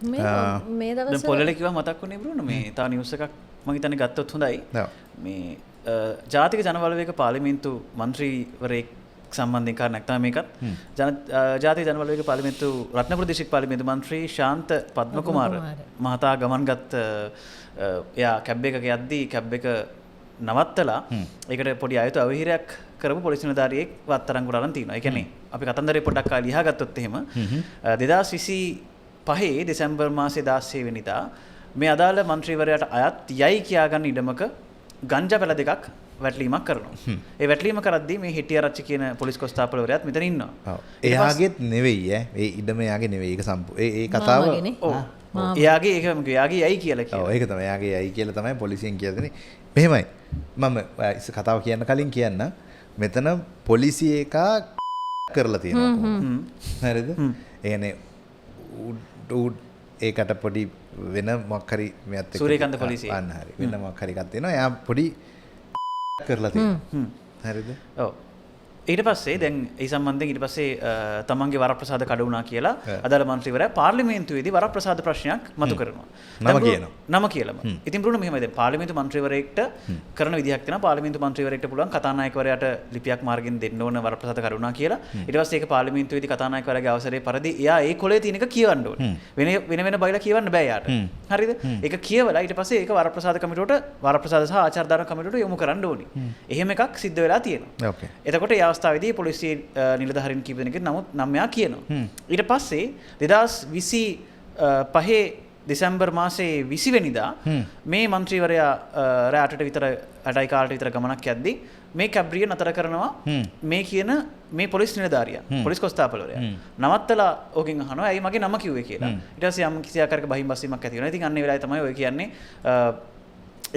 මේ දවස්වල දැන් පොල් එලි කිව්වා මතක් වුණේ බ්‍රුනෝ, මේ තව නිවුස් එකක් මං හිතන්නේ ගත්තොත් හොඳයි. මේ ජාතික ජනබලවේග පාර්ලිමේන්තු මන්ත්‍රීවරයෙක් සම්බන්ධයෙන් කාරණයක් තමයි මේකත්. ජාතික ජනබලවේග පාර්ලිමේන්තු රත්නපුර දිස්ත්‍රික් පාර්ලිමේන්තු මන්ත්‍රී ශාන්ත පද්මකුමාර මහතා ගමන්ගත් එයා කැබ් එකක යද්දී කැබ් එක නවත්තලා ඒකට පොඩි අයුතු අවහිරයක් කරපු පොලිස් නිලධාරියෙක් අත්අඩංගුවට අරන් තිනවා. ඒ කියන්නේ අපි කතන්දරේ පොඩ්ඩක් ආ ලියා ගත්තොත් එහෙම 2025 දෙසැම්බර් මාසේ 16 වෙනිදා මේ අදාළ මන්ත්‍රීවරයාට අයත් යයි කියාගන්න ඉඩමක ගංජා පැල දෙකක් වැටලීමක් කරනවා. ඒ වැටලීම කරද්දී මේ හෙට්ටිආරච්චි කියන පොලිස් කොස්තාපලවරයාත් මෙතන ඉන්නවා. එයාගේත් නෙවෙයි ඈ. ඒ ඉඩම එයාගේ නෙවෙයි. ඒක ඒ කතාව ඔව්. එයාගේ ඒක එයාගේ යයි කියලා කියනවා. ඔව් ඒක තමයි. එයාගේ යයි කියලා තමයි පොලිසියෙන් කියලා දෙන්නේ. මෙහෙමයි. මම කතාව කියන්න කලින් කියන්න මෙතන පොලිසිය එකා කරලා තියෙනවා. හරිද? ඒ කියන්නේ ඒකට පොඩි වෙන මොකක් හරි මෙයත් එක්ක සූර්යකන්ද පොලිසිය. අන්න හරි. වෙන මොකක් හරි එකක් තියෙනවා. එයා පොඩි කරලා තියෙනවා. හරිද? ඔව්. ඊට පස්සේ දැන් ඒ සම්බන්ධයෙන් ඊට පස්සේ තමන්ගේ වරප්‍රසාද කඩ වුණා කියලා අදාළ මන්ත්‍රීවරයා පාර්ලිමේන්තුවේදී වරප්‍රසාද ප්‍රශ්නයක් මතු කරනවා. නම කියනවා. නම කියලාම. ඉතින් බ්‍රුනෝ මෙහෙමයි දැන් පාර්ලිමේන්තු මන්ත්‍රීවරයෙක්ට කරන විදිහක් තියෙනවා. පාර්ලිමේන්තු මන්ත්‍රීවරයෙක්ට පුළුවන් කතානායකවරයාට ලිපියක් මාර්ගෙන් දෙන්න ඕන වරප්‍රසාද කඩ වුණා කියලා. ඊට පස්සේ ඒක පාර්ලිමේන්තුවේදී කතානායකවරයාගේ අවසරය පරිදි එයා ඒ කොලේ තියෙන එක කියවන්න ඕනේ. වෙන වෙන වෙන බයිලා කියවන්න බෑ එයාට. හරිද? ඒක කියවලා ඊට පස්සේ ඒක වරප්‍රසාද කමිටුවට වරප්‍රසාද සහ ආචාර ධර්ම කමිටුවට යොමු කරන්න ඕනේ. එහෙම එකක් සිද්ධ වෙලා තියෙනවා. එතකොට ඒ අවස්ථාවේදී පොලිසිය නිලධාරීන් කීප දෙනෙක්ගේ නමුත් නම් එයා කියනවා. ඊට පස්සේ 2025 දෙසැම්බර් මාසයේ 20 වෙනිදා මේ මන්ත්‍රීවරයා රෑ 8ට විතර 8යි කාලට විතර ගමනක් යද්දී මේ කැබ්රිය නතර කරනවා මේ කියන මේ පොලිස් නිලධාරියා පොලිස් කොස්තාපලවරයා නවත්තලා ඕකෙන් අහනවා ඇයි මගේ නම කිව්වේ කියලා. ඊට පස්සේ යම් කිසි ආකාරයක බහින් බස්වීමක් ඇති වෙනවා. ඉතින් අන්න ඒ වෙලාවේ තමයි ඔය කියන්නේ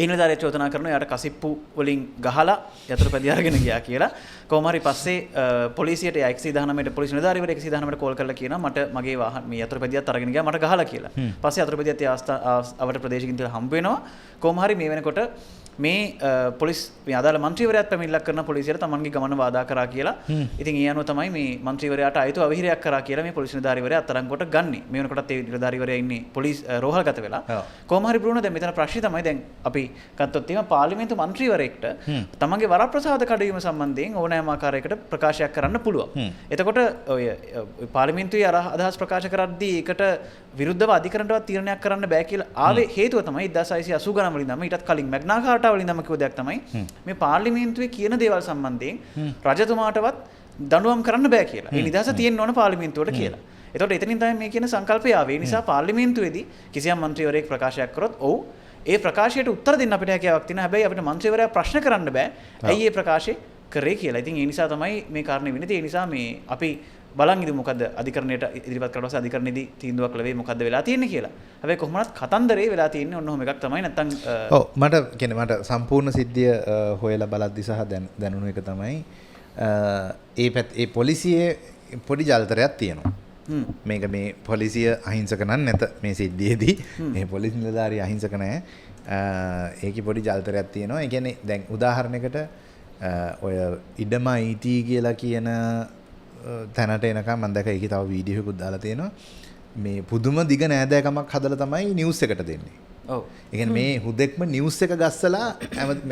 ඒ නිලධාරියා චෝදනා කරනවා එයාට කසිප්පු වලින් ගහලා යතුරු පැදි අරගෙන ගියා කියලා. කොහොම හරි පස්සේ පොලිසියට එයා 119ට පොලිස් නිලධාරිවරයා 119ට කෝල් කරලා කියනවා මට මගේ වාහන මේ යතුරු පැදියත් අරගෙන ගියා මට ගහලා කියලා. පස්සේ යතුරු පැදියත් ඒ අවට ප්‍රදේශකින් තියලා හම්බ වෙනවා. කොහොම හරි මේ වෙනකොට මේ පොලිස් මේ අදාළ මන්ත්‍රීවරයාත් පැමිණිල්ලක් කරන පොලිසියට තමන්ගේ ගමන බාධා කරා කියලා. ඉතින් ඒ අනුව තමයි මේ මන්ත්‍රීවරයාට අයතු අවහිරයක් කරා කියලා මේ පොලිස් නිලධාරිවරයා අත්අඩංගුවට ගන්නෙ. මේ වෙනකොටත් ඒ නිලධාරිවරයා ඉන්නේ පොලිස් රෝහල්ගත වෙලා. කොහොම හරි බ්‍රුනෝ දැන් මෙතන ප්‍රශ්නේ තමයි දැන් අපි ගත්තොත් එහෙම පාර්ලිමේන්තු මන්ත්‍රීවරයෙක්ට තමන්ගේ වරප්‍රසාද කඩවීම සම්බන්ධයෙන් ඕනෑම ආකාරයකට ප්‍රකාශයක් කරන්න පුළුවන්. එතකොට ඔය පාර්ලිමේන්තුවේ අර අදහස් ප්‍රකාශ කරද්දී ඒකට විරුද්ධව අධිකරණයටවත් තීරණයක් කරන්න බෑ කියලා ආවේ හේතුව තමයි 1680 ගණන් වලින් තමයි ඊටත් කලින් මැග්නා කාටා වලින් තමයි කිව්ව දෙයක් තමයි මේ පාර්ලිමේන්තුවේ කියන දේවල් සම්බන්ධයෙන් රජතුමාටවත් දඬුවම් කරන්න බෑ කියලා. ඒ නිදහස තියෙන්න ඕන පාර්ලිමේන්තුවට කියලා. එතකොට එතනින් තමයි මේ කියන සංකල්පය ආවේ. ඒ නිසා පාර්ලිමේන්තුවේදී කිසියම් මන්ත්‍රීවරයෙක් ප්‍රකාශයක් කරොත් ඔව් ඒ ප්‍රකාශයට උත්තර දෙන්න අපිට හැකියාවක් තියෙනවා. හැබැයි අපිට මන්ත්‍රීවරයා ප්‍රශ්න කරන්න බෑ. ඇයි ඒ ප්‍රකාශය කරේ කියලා. ඉතින් ඒ නිසා තමයි මේ කාරණේ වෙන්නේ. ඒ නිසා මේ අපි බලන් ඉදි මොකද්ද අධිකරණයට ඉදිරිපත් කරලා පස්සේ අධිකරණයේදී තීන්දුවක් ලැබෙයි මොකද්ද වෙලා තියෙන්නේ කියලා. හැබැයි කොහොමවත් කතන්දරේ වෙලා තියෙන්නේ ඔන්න ඔහොම එකක් තමයි. නැත්තම් ඔව් මට කියන්නේ මට සම්පූර්ණ සිද්ධිය හොයලා බලද්දි සහ දැනුණු එක තමයි ඒ ඒ පොලිසියේ පොඩි ජල්තරයක් තියෙනවා. මේක මේ පොලිසිය අහිංසක නම් නැත මේ සිද්ධියේදී. මේ පොලිස් නිලධාරී අහිංසක නෑ. ඒකේ පොඩි ජල්තරයක් තියෙනවා. ඒ කියන්නේ දැන් උදාහරණයකට ඔය ඉඩම අයිති කියලා කියන තැනට එනකම් මම දැක්ක ඒකේ තව වීඩියෝ එකකුත් දාලා තියෙනවා. මේ පුදුම දිග නෑදෑකමක් හදලා තමයි නිවුස් එකට දෙන්නේ. ඔව්. ඒ කියන්නේ මේ හුදෙක්ම නිවුස් එක ගස්සලා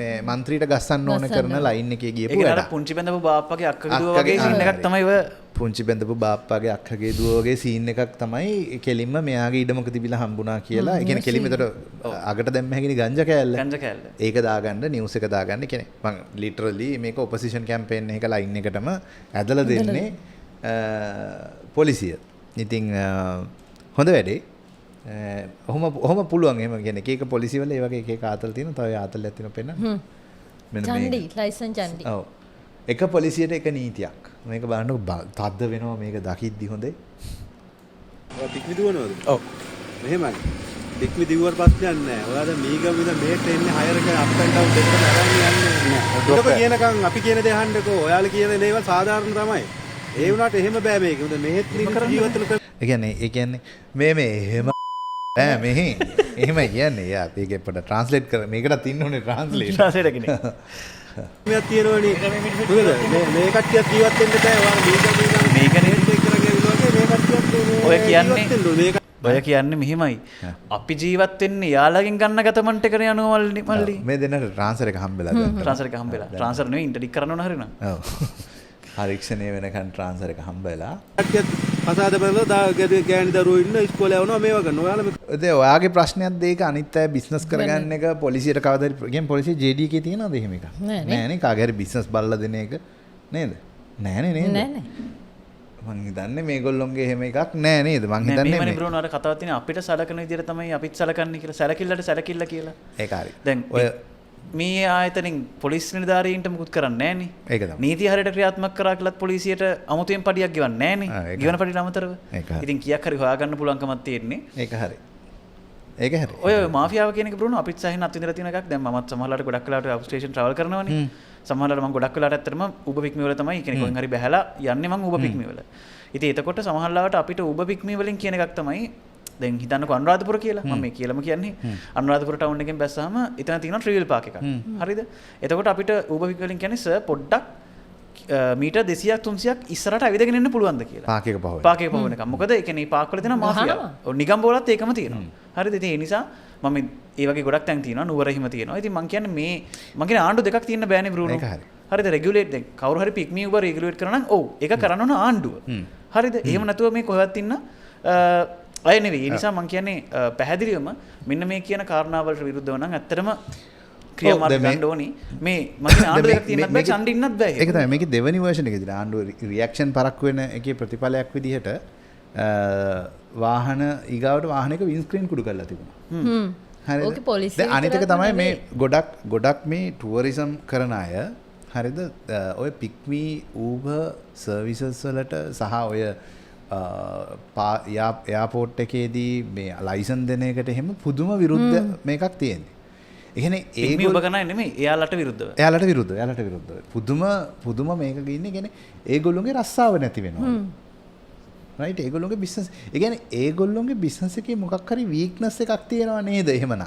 මේ මන්ත්‍රීට ගස්සන්න ඕන කරන ලයින් එකේ ගියපු වැඩ. ඒක අර පුංචි බැඳපු බාප්පගේ අක්කගේ දුව වගේ සීන් එකක් තමයි ඔය පුංචි බැඳපු බාප්පාගේ අක්කගේ දුව වගේ සීන් එකක් තමයි කෙලින්ම මෙයාගේ ඉඩමක තිබිලා හම්බුණා කියලා. ඒ කියන්නේ කෙලින්ම ඒතර අගට දැම්ම හැකිනේ ගංජා කෑල්ල. ගංජා කෑල්ල. ඒක දාගන්න නිවුස් එක දාගන්න. ඒ කියන්නේ මං ලිටරලි මේක ඔපොසිෂන් කැම්පේන් එක ලයින් එකටම ඇදලා දෙන්නේ පොලිසිය. ඉතින් හොඳ වැඩේ. ඔහොම ඔහොම පුළුවන්. එහෙම කියන්නේ එක එක පොලිසි වල ඒ වගේ එක එක ආතල් තියෙනවා. තව ඒ ආතල්යක් තියෙනවා පෙන්නන්න. මෙන්න මේ චණ්ඩි ලයිසන් චණ්ඩි. ඔව්. එක පොලිසියට එක නීතියක්. මේක බලන්නකො තද්ද වෙනවා මේක දකිද්දි හොඳේ. ඔයා පික්මි දුවනවද? ඔව්. මෙහෙමයි. පික්මි දිව්වට ප්‍රශ්නයක් නෑ. ඔයා දැන් මීගම ඉඳන් මෙහෙට එන්නේ හයර් එක අප් ඇන්ඩ් ඩවුන් දෙකම අරන් යන්නේ. නෑ. ඔබ කියනකම් අපි කියන දේ අහන්නකෝ. ඔයාලා කියන දේවල් සාධාරණ තමයි. ඒ වුණාට එහෙම බෑ මේක. මොකද මෙහෙත් මිනිස්සු ජීවත් වෙන ඒ කියන්නේ මේ මේ එහෙම බෑ මෙහෙ. එහෙම කියන්නේ. යා මේක පොඩ ට්‍රාන්ස්ලේට් කර මේකටත් ඉන්න ඕනේ ට්‍රාන්ස්ලේට්. ට්‍රාන්ස්ලේටර් කෙනෙක්. මෙයක් තියෙනවනේ. මොකද මේ කට්ටියත් ජීවත් වෙන්න බෑ. ඔයාලා මේකනේ මේ කට්ටියත් ඔය කියන්නේ ඔය කියන්නේ මෙහෙමයි. අපි ජීවත් වෙන්නේ යාළගෙන් ගන්න ගතමන්ට් එකනේ යනවා මල්ලි. මේ දෙන්නට ට්‍රාන්ස්ෆර් එක හම්බෙලා දැන්. ට්‍රාන්ස්ෆර් එක හම්බෙලා. ට්‍රාන්ස්ෆර් නෙවෙයි ඉන්ටර්ඩික් කරන්න ඕන හරිනම්. ඔව්. පරීක්ෂණය වෙනකන් ට්‍රාන්ස්ෆර් එක හම්බෙලා. කට්ටියත් කසාද බැලලා ගෑණි දරුවෝ ඉන්න ඉස්කෝලේ යවනවා මේවා කරනවා. ඔයාලා ඒ ඔයාගේ ප්‍රශ්නයක් දෙයක අනිත් අය බිස්නස් කරගන්න එක පොලිසියට කවදා හරි කියන්නේ පොලිසිය JD එකේ තියනවද එහෙම එකක්? නෑ නේ. කාගේ හරි බිස්නස් බලලා දෙන එක නේද? නෑ නේ නේද? නෑ නෑ. මං හිතන්නේ මේගොල්ලොන්ගේ එහෙම එකක් නෑ නේද? මං හිතන්නේ මෙහෙමනේ බ්‍රෝනෝ අර කතාවක් තියෙන අපිට සලකන විදියට තමයි අපිත් සලකන්නේ කියලා. සැලකිල්ලට සැලකිල්ල කියලා. ඒක හරි. දැන් ඔය මේ ආයතනෙන් පොලිස් නිලධාරීන්ට මුකුත් කරන්නේ නෑනේ. ඒක තමයි. නීතිය හරියට ක්‍රියාත්මක කරා කියලාත් පොලිසියට අමුතුවෙන් පඩියක් ගෙවන්නේ නෑනේ. ගෙවන පඩියට අමතරව. ඉතින් කීයක් හරි හොයාගන්න පුළුවන්කමක් තියෙන්නේ. ඒක හරි. ඒක හරි. ඔය මාෆියාව කියන එක බ්‍රෝනෝ අපිත් සෑහෙන අත්විඳලා තියෙන එකක්. දැන් මමත් සමහරලාට ගොඩක් වෙලාවට අවුට් ස්ටේෂන් ට්‍රැවල් කරනවනේ. සමහරලාට මම ගොඩක් වෙලාවට ඇත්තටම Uber Pick Me වල තමයි කියන්නේ කොහෙන් හරි බැහැලා යන්නේ මං Uber Pick Me වල. ඉතින් එතකොට සමහරලාට අපිට Uber Pick Me වලින් කියන එකක් තමයි දැන් හිතන්නකෝ අනුරාධපුර කියලා. මම මේ කියලාම කියන්නේ අනුරාධපුර ටවුන් එකෙන් බැස්සාම එතන තියෙනවා ට්‍රිවිල් පාක් එකක්. හරිද? එතකොට අපිට Uber Pick වලින් කියන්නේ සර් පොඩ්ඩක් මීටර් 200ක් 300ක් ඉස්සරහට ඇවිදගෙන එන්න පුළුවන්ද කියලා. පාක් එක පහ වෙන. පාක් එක පහ වෙනකම්. මොකද ඒ කියන්නේ පාක් වල තියෙන මාෆියා. ඔව් නිගම්බෝ වලත් ඒකම තියෙනවා. හරිද? ඉතින් ඒ නිසා මම ඒ වගේ ගොඩක් තැන් තියෙනවා. නුවර හිම තියෙනවා. ඉතින් මං කියන්නේ මේ මං කියන්නේ ආණ්ඩු දෙකක් තියෙන්න බෑනේ බ්‍රූනෝ. ඒක හරි. හරිද? රෙගියුලේට් දැන් කවුරු හරි පික් මී Uber regulate කරනවා නම් ඔව් ඒක කරන්න ඕන ආණ්ඩුව. හරිද? එහෙම නැතුව මේ කොහෙවත් ඉන්න අය නෙවෙයි. ඒ නිසා මං කියන්නේ පැහැදිලිවම මෙන්න මේ කියන කාරණාවලට විරුද්ධව නම් ඇත්තටම ක්‍රියාමාර්ග ගන්න ඕනි. මේ මං කියන්නේ ආණ්ඩු දෙකක් තියෙන්නත් බෑ ඡන්ද ඉන්නත් බෑ. ඒක තමයි මේකේ දෙවෙනි වර්ෂන් එකේ තියෙන ආණ්ඩුව රියැක්ෂන් පරක්කු වෙන එකේ ප්‍රතිඵලයක් විදිහට වාහන ඊගාවට වාහනයක වින්ඩ්ස්ක්‍රීන් කුඩු කරලා තිබුණා. හරිද? ඕකේ පොලිසිය. දැන් අනිත් එක තමයි මේ ගොඩක් ගොඩක් මේ ටුවරිසම් කරන අය හරිද ඔය පික්මි Uber services වලට සහ ඔය එයාපෝට් එකේදී මේ ලයිසන් දෙන එකට එහෙම පුදුම විරුද්ධ මේකක් තියෙන්නේ. ඒ කියන්නේ ඒගොල්ලෝ ඔබ කරන්නේ නෙමෙයි එයාලට විරුද්ධව. එයාලට විරුද්ධව. එයාලට විරුද්ධව. පුදුම පුදුම මේකක ඉන්නේ. ඒ කියන්නේ ඒගොල්ලොන්ගේ රස්සාව නැති වෙනවා. රයිට් ඒගොල්ලොන්ගේ බිස්නස් ඒ කියන්නේ ඒගොල්ලොන්ගේ බිස්නස් එකේ මොකක් හරි වීක්නස් එකක් තියෙනවා නේද එහෙමනම්?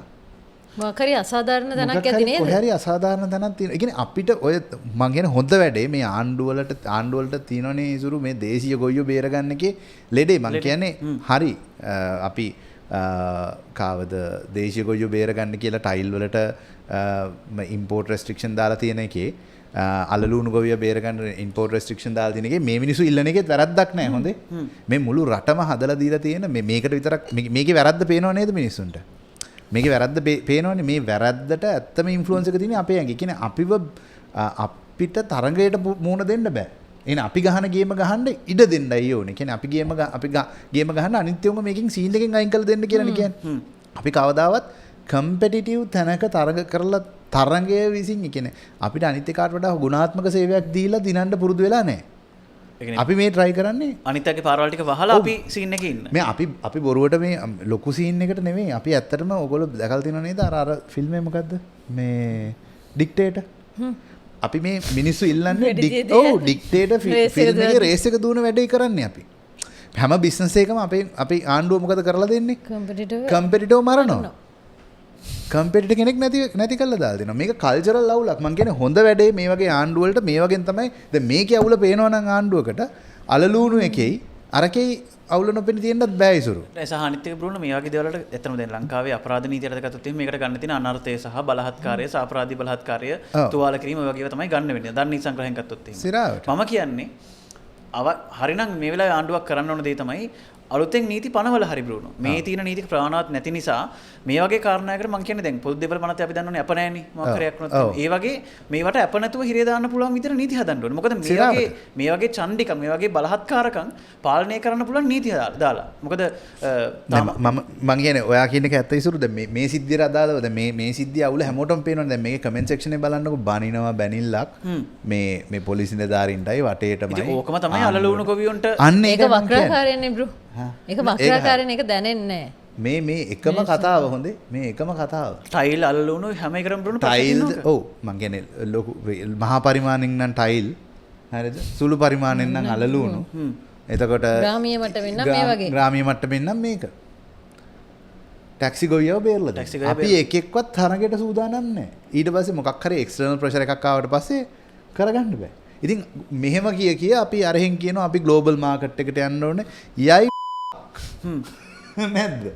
මොකක් හරි අසාධාරණ තැනක් ඇති නේද? කොහේ හරි අසාධාරණ තැනක් තියෙනවා. ඒ කියන්නේ අපිට ඔය මං කියන්නේ හොඳ වැඩේ මේ ආණ්ඩුව වලට තියෙනවනේ ඉසුරු මේ දේශීය ගොයියෝ බේරගන්න එකේ ලෙඩේ මං කියන්නේ හරි අපි කාවද දේශීය ගොයියෝ බේරගන්න කියලා ටයිල් වලට ඉම්පෝට් රෙස්ට්‍රික්ෂන් දාලා තියෙන එකේ අලලුණු ගොවිය බේරගන්න ඉම්පෝට් රෙස්ට්‍රික්ෂන් දාලා තියෙන එකේ මේ මිනිස්සු ඉල්ලන එකේත් වැරද්දක් නෑ හොඳේ. මේ මුළු රටම හදලා දීලා තියෙන මේ මේකට විතරක් මේකේ වැරද්ද පේනව නේද මිනිස්සුන්ට? මේකේ වැරද්ද පේනවනේ. මේ වැරද්දට ඇත්තම ඉන්ෆ්ලුවන්ස් එක තියෙන්නේ අපේ ඇඟේ. කියන්නේ අපිව අපිට තරඟයට මුහුණ දෙන්න බෑ. එහෙනම් අපි ගහන ගේම ගහන්න ඉඩ දෙන්නයි ඕනේ. කියන්නේ අපි ගේම අපි ගේම ගහන්න අනිත් උන්ව මේකෙන් සීන් එකෙන් අයින් කරලා දෙන්න කියලානේ කියන්නේ. අපි කවදාවත් කම්පිටිටිව් තැනක තරඟ කරලා තරඟය විසින් ඒ කියන්නේ අපිට අනිත් එකාට වඩා ගුණාත්මක සේවයක් දීලා දිනන්න පුරුදු වෙලා නැහැ. අපි මේ try කරන්නේ අනිත් අයගේ පාරවල් ටික වහලා අපි සීන් එකේ ඉන්න. මේ අපි බොරුවට මේ ලොකු සීන් එකට නෙමෙයි. අපි ඇත්තටම ඔයගොල්ලෝ දැකලා තියෙනව නේද අර අර ෆිල්ම් එක මොකද්ද? මේ ඩික්ටේටර්. අපි මේ මිනිස්සු ඉල්ලන්නේ ඔව් ඩික්ටේටර් ෆිල්ම් එකේ රේස් එක දුවන වැඩේ කරන්නේ අපි. හැම බිස්නස් එකකම අපේ ආණ්ඩුව මොකද කරලා දෙන්නේ? කම්පිටිටිව් මරනවා. කම්පිටිටර් කෙනෙක් නැති කරලා දාලා දෙනවා. මේක කල්චරල් අවුලක්. මං කියන්නේ හොඳ වැඩේ මේ වගේ ආණ්ඩුව වලට මේ වගේන් තමයි. දැන් මේකේ අවුල පේනවා නම් ආණ්ඩුවකට අලලූණු එකෙයි අරකෙයි අවුල නොපෙනී තියෙන්නත් බෑ ඉසුරු. ඒ සහ අනිත් එක බ්‍රූනෝ මේ වගේ දේවල් වලට ඇත්තටම දැන් ලංකාවේ අපරාධ නීතියට ගත්තොත් එහෙම මේකට ගන්න තියෙන අනර්ථය සහ බලහත්කාරය සහ අපරාධී බලහත්කාරය තුවාල කිරීම ඔය වගේ ඒවා තමයි ගන්න වෙන්නේ. දන් නීති සංග්‍රහයෙන් ගත්තොත් එහෙම. මම කියන්නේ හරිනම් මේ වෙලාවේ ආණ්ඩුවක් කරන්න ඕන දේ තමයි අලුතෙන් නීති පනවල හරි බ්‍රූනෝ. මේ තියෙන නීති ප්‍රමාණවත් නැති නිසා මේ වගේ කාරණාවකට මං කියන්නේ දැන් පොදු දේපල පනතේ අපි දන්නවනේ අප නෑනේ මොකක් හරි යක් වුණොත් ඒ වගේ මේවට අප නැතුව හිරේ දාන්න පුළුවන් විදිහට නීති හදන්න ඕනේ. මොකද මේ වගේ චණ්ඩිකම් මේ වගේ බලහත්කාරකම් පාලනය කරන්න පුළුවන් නීති දාලා. මොකද මම මං කියන්නේ ඔයා කියන එක ඇත්ත ඉසුරු. දැන් මේ සිද්ධියට අදාළව දැන් මේ සිද්ධිය අවුල හැමෝටම පේනවනේ. දැන් මේකේ කමෙන්ට් සෙක්ෂන් එකේ බලන්නකෝ බනිනවා බැනිල්ලක් මේ මේ පොලිස් නිලධාරීන්ටයි වටේටමයි. ඉතින් ඕකම තමයි අලලුණු ගොවියන්ට. අන්න ඒක වක්‍රාකාරයනේ බ්‍රෝ. ඒක වක්‍රාකාරයෙන් ඒක දැනෙන්නේ නැහැ. මේ මේ එකම කතාව හොඳේ. මේ එකම කතාව. ටයිල් අල්ලුණු හැම එකටම බ්‍රූනෝ ටයිල් ඔව් මං කියන්නේ ලොකු මහා පරිමාණයෙන් නම් ටයිල් හරිද? සුළු පරිමාණයෙන් නම් අලලුණු. එතකොට ග්‍රාමීය මට්ටමින් නම් මේ වගේ. ග්‍රාමීය මට්ටමින් නම් මේක. ටැක්සි ගොවියව බේරලා දෙන්න. අපි එකෙක්වත් තරගෙට සූදානම් නැහැ. ඊට පස්සේ මොකක් හරි එක්ස්ටර්නල් ප්‍රෙෂර් එකක් ආවට පස්සේ කරගන්න බෑ. ඉතින් මෙහෙම කිය කිය අපි අරහෙන් කියනවා අපි ග්ලෝබල් මාකට් එකට යන්න ඕනේ. යයි නැද්ද?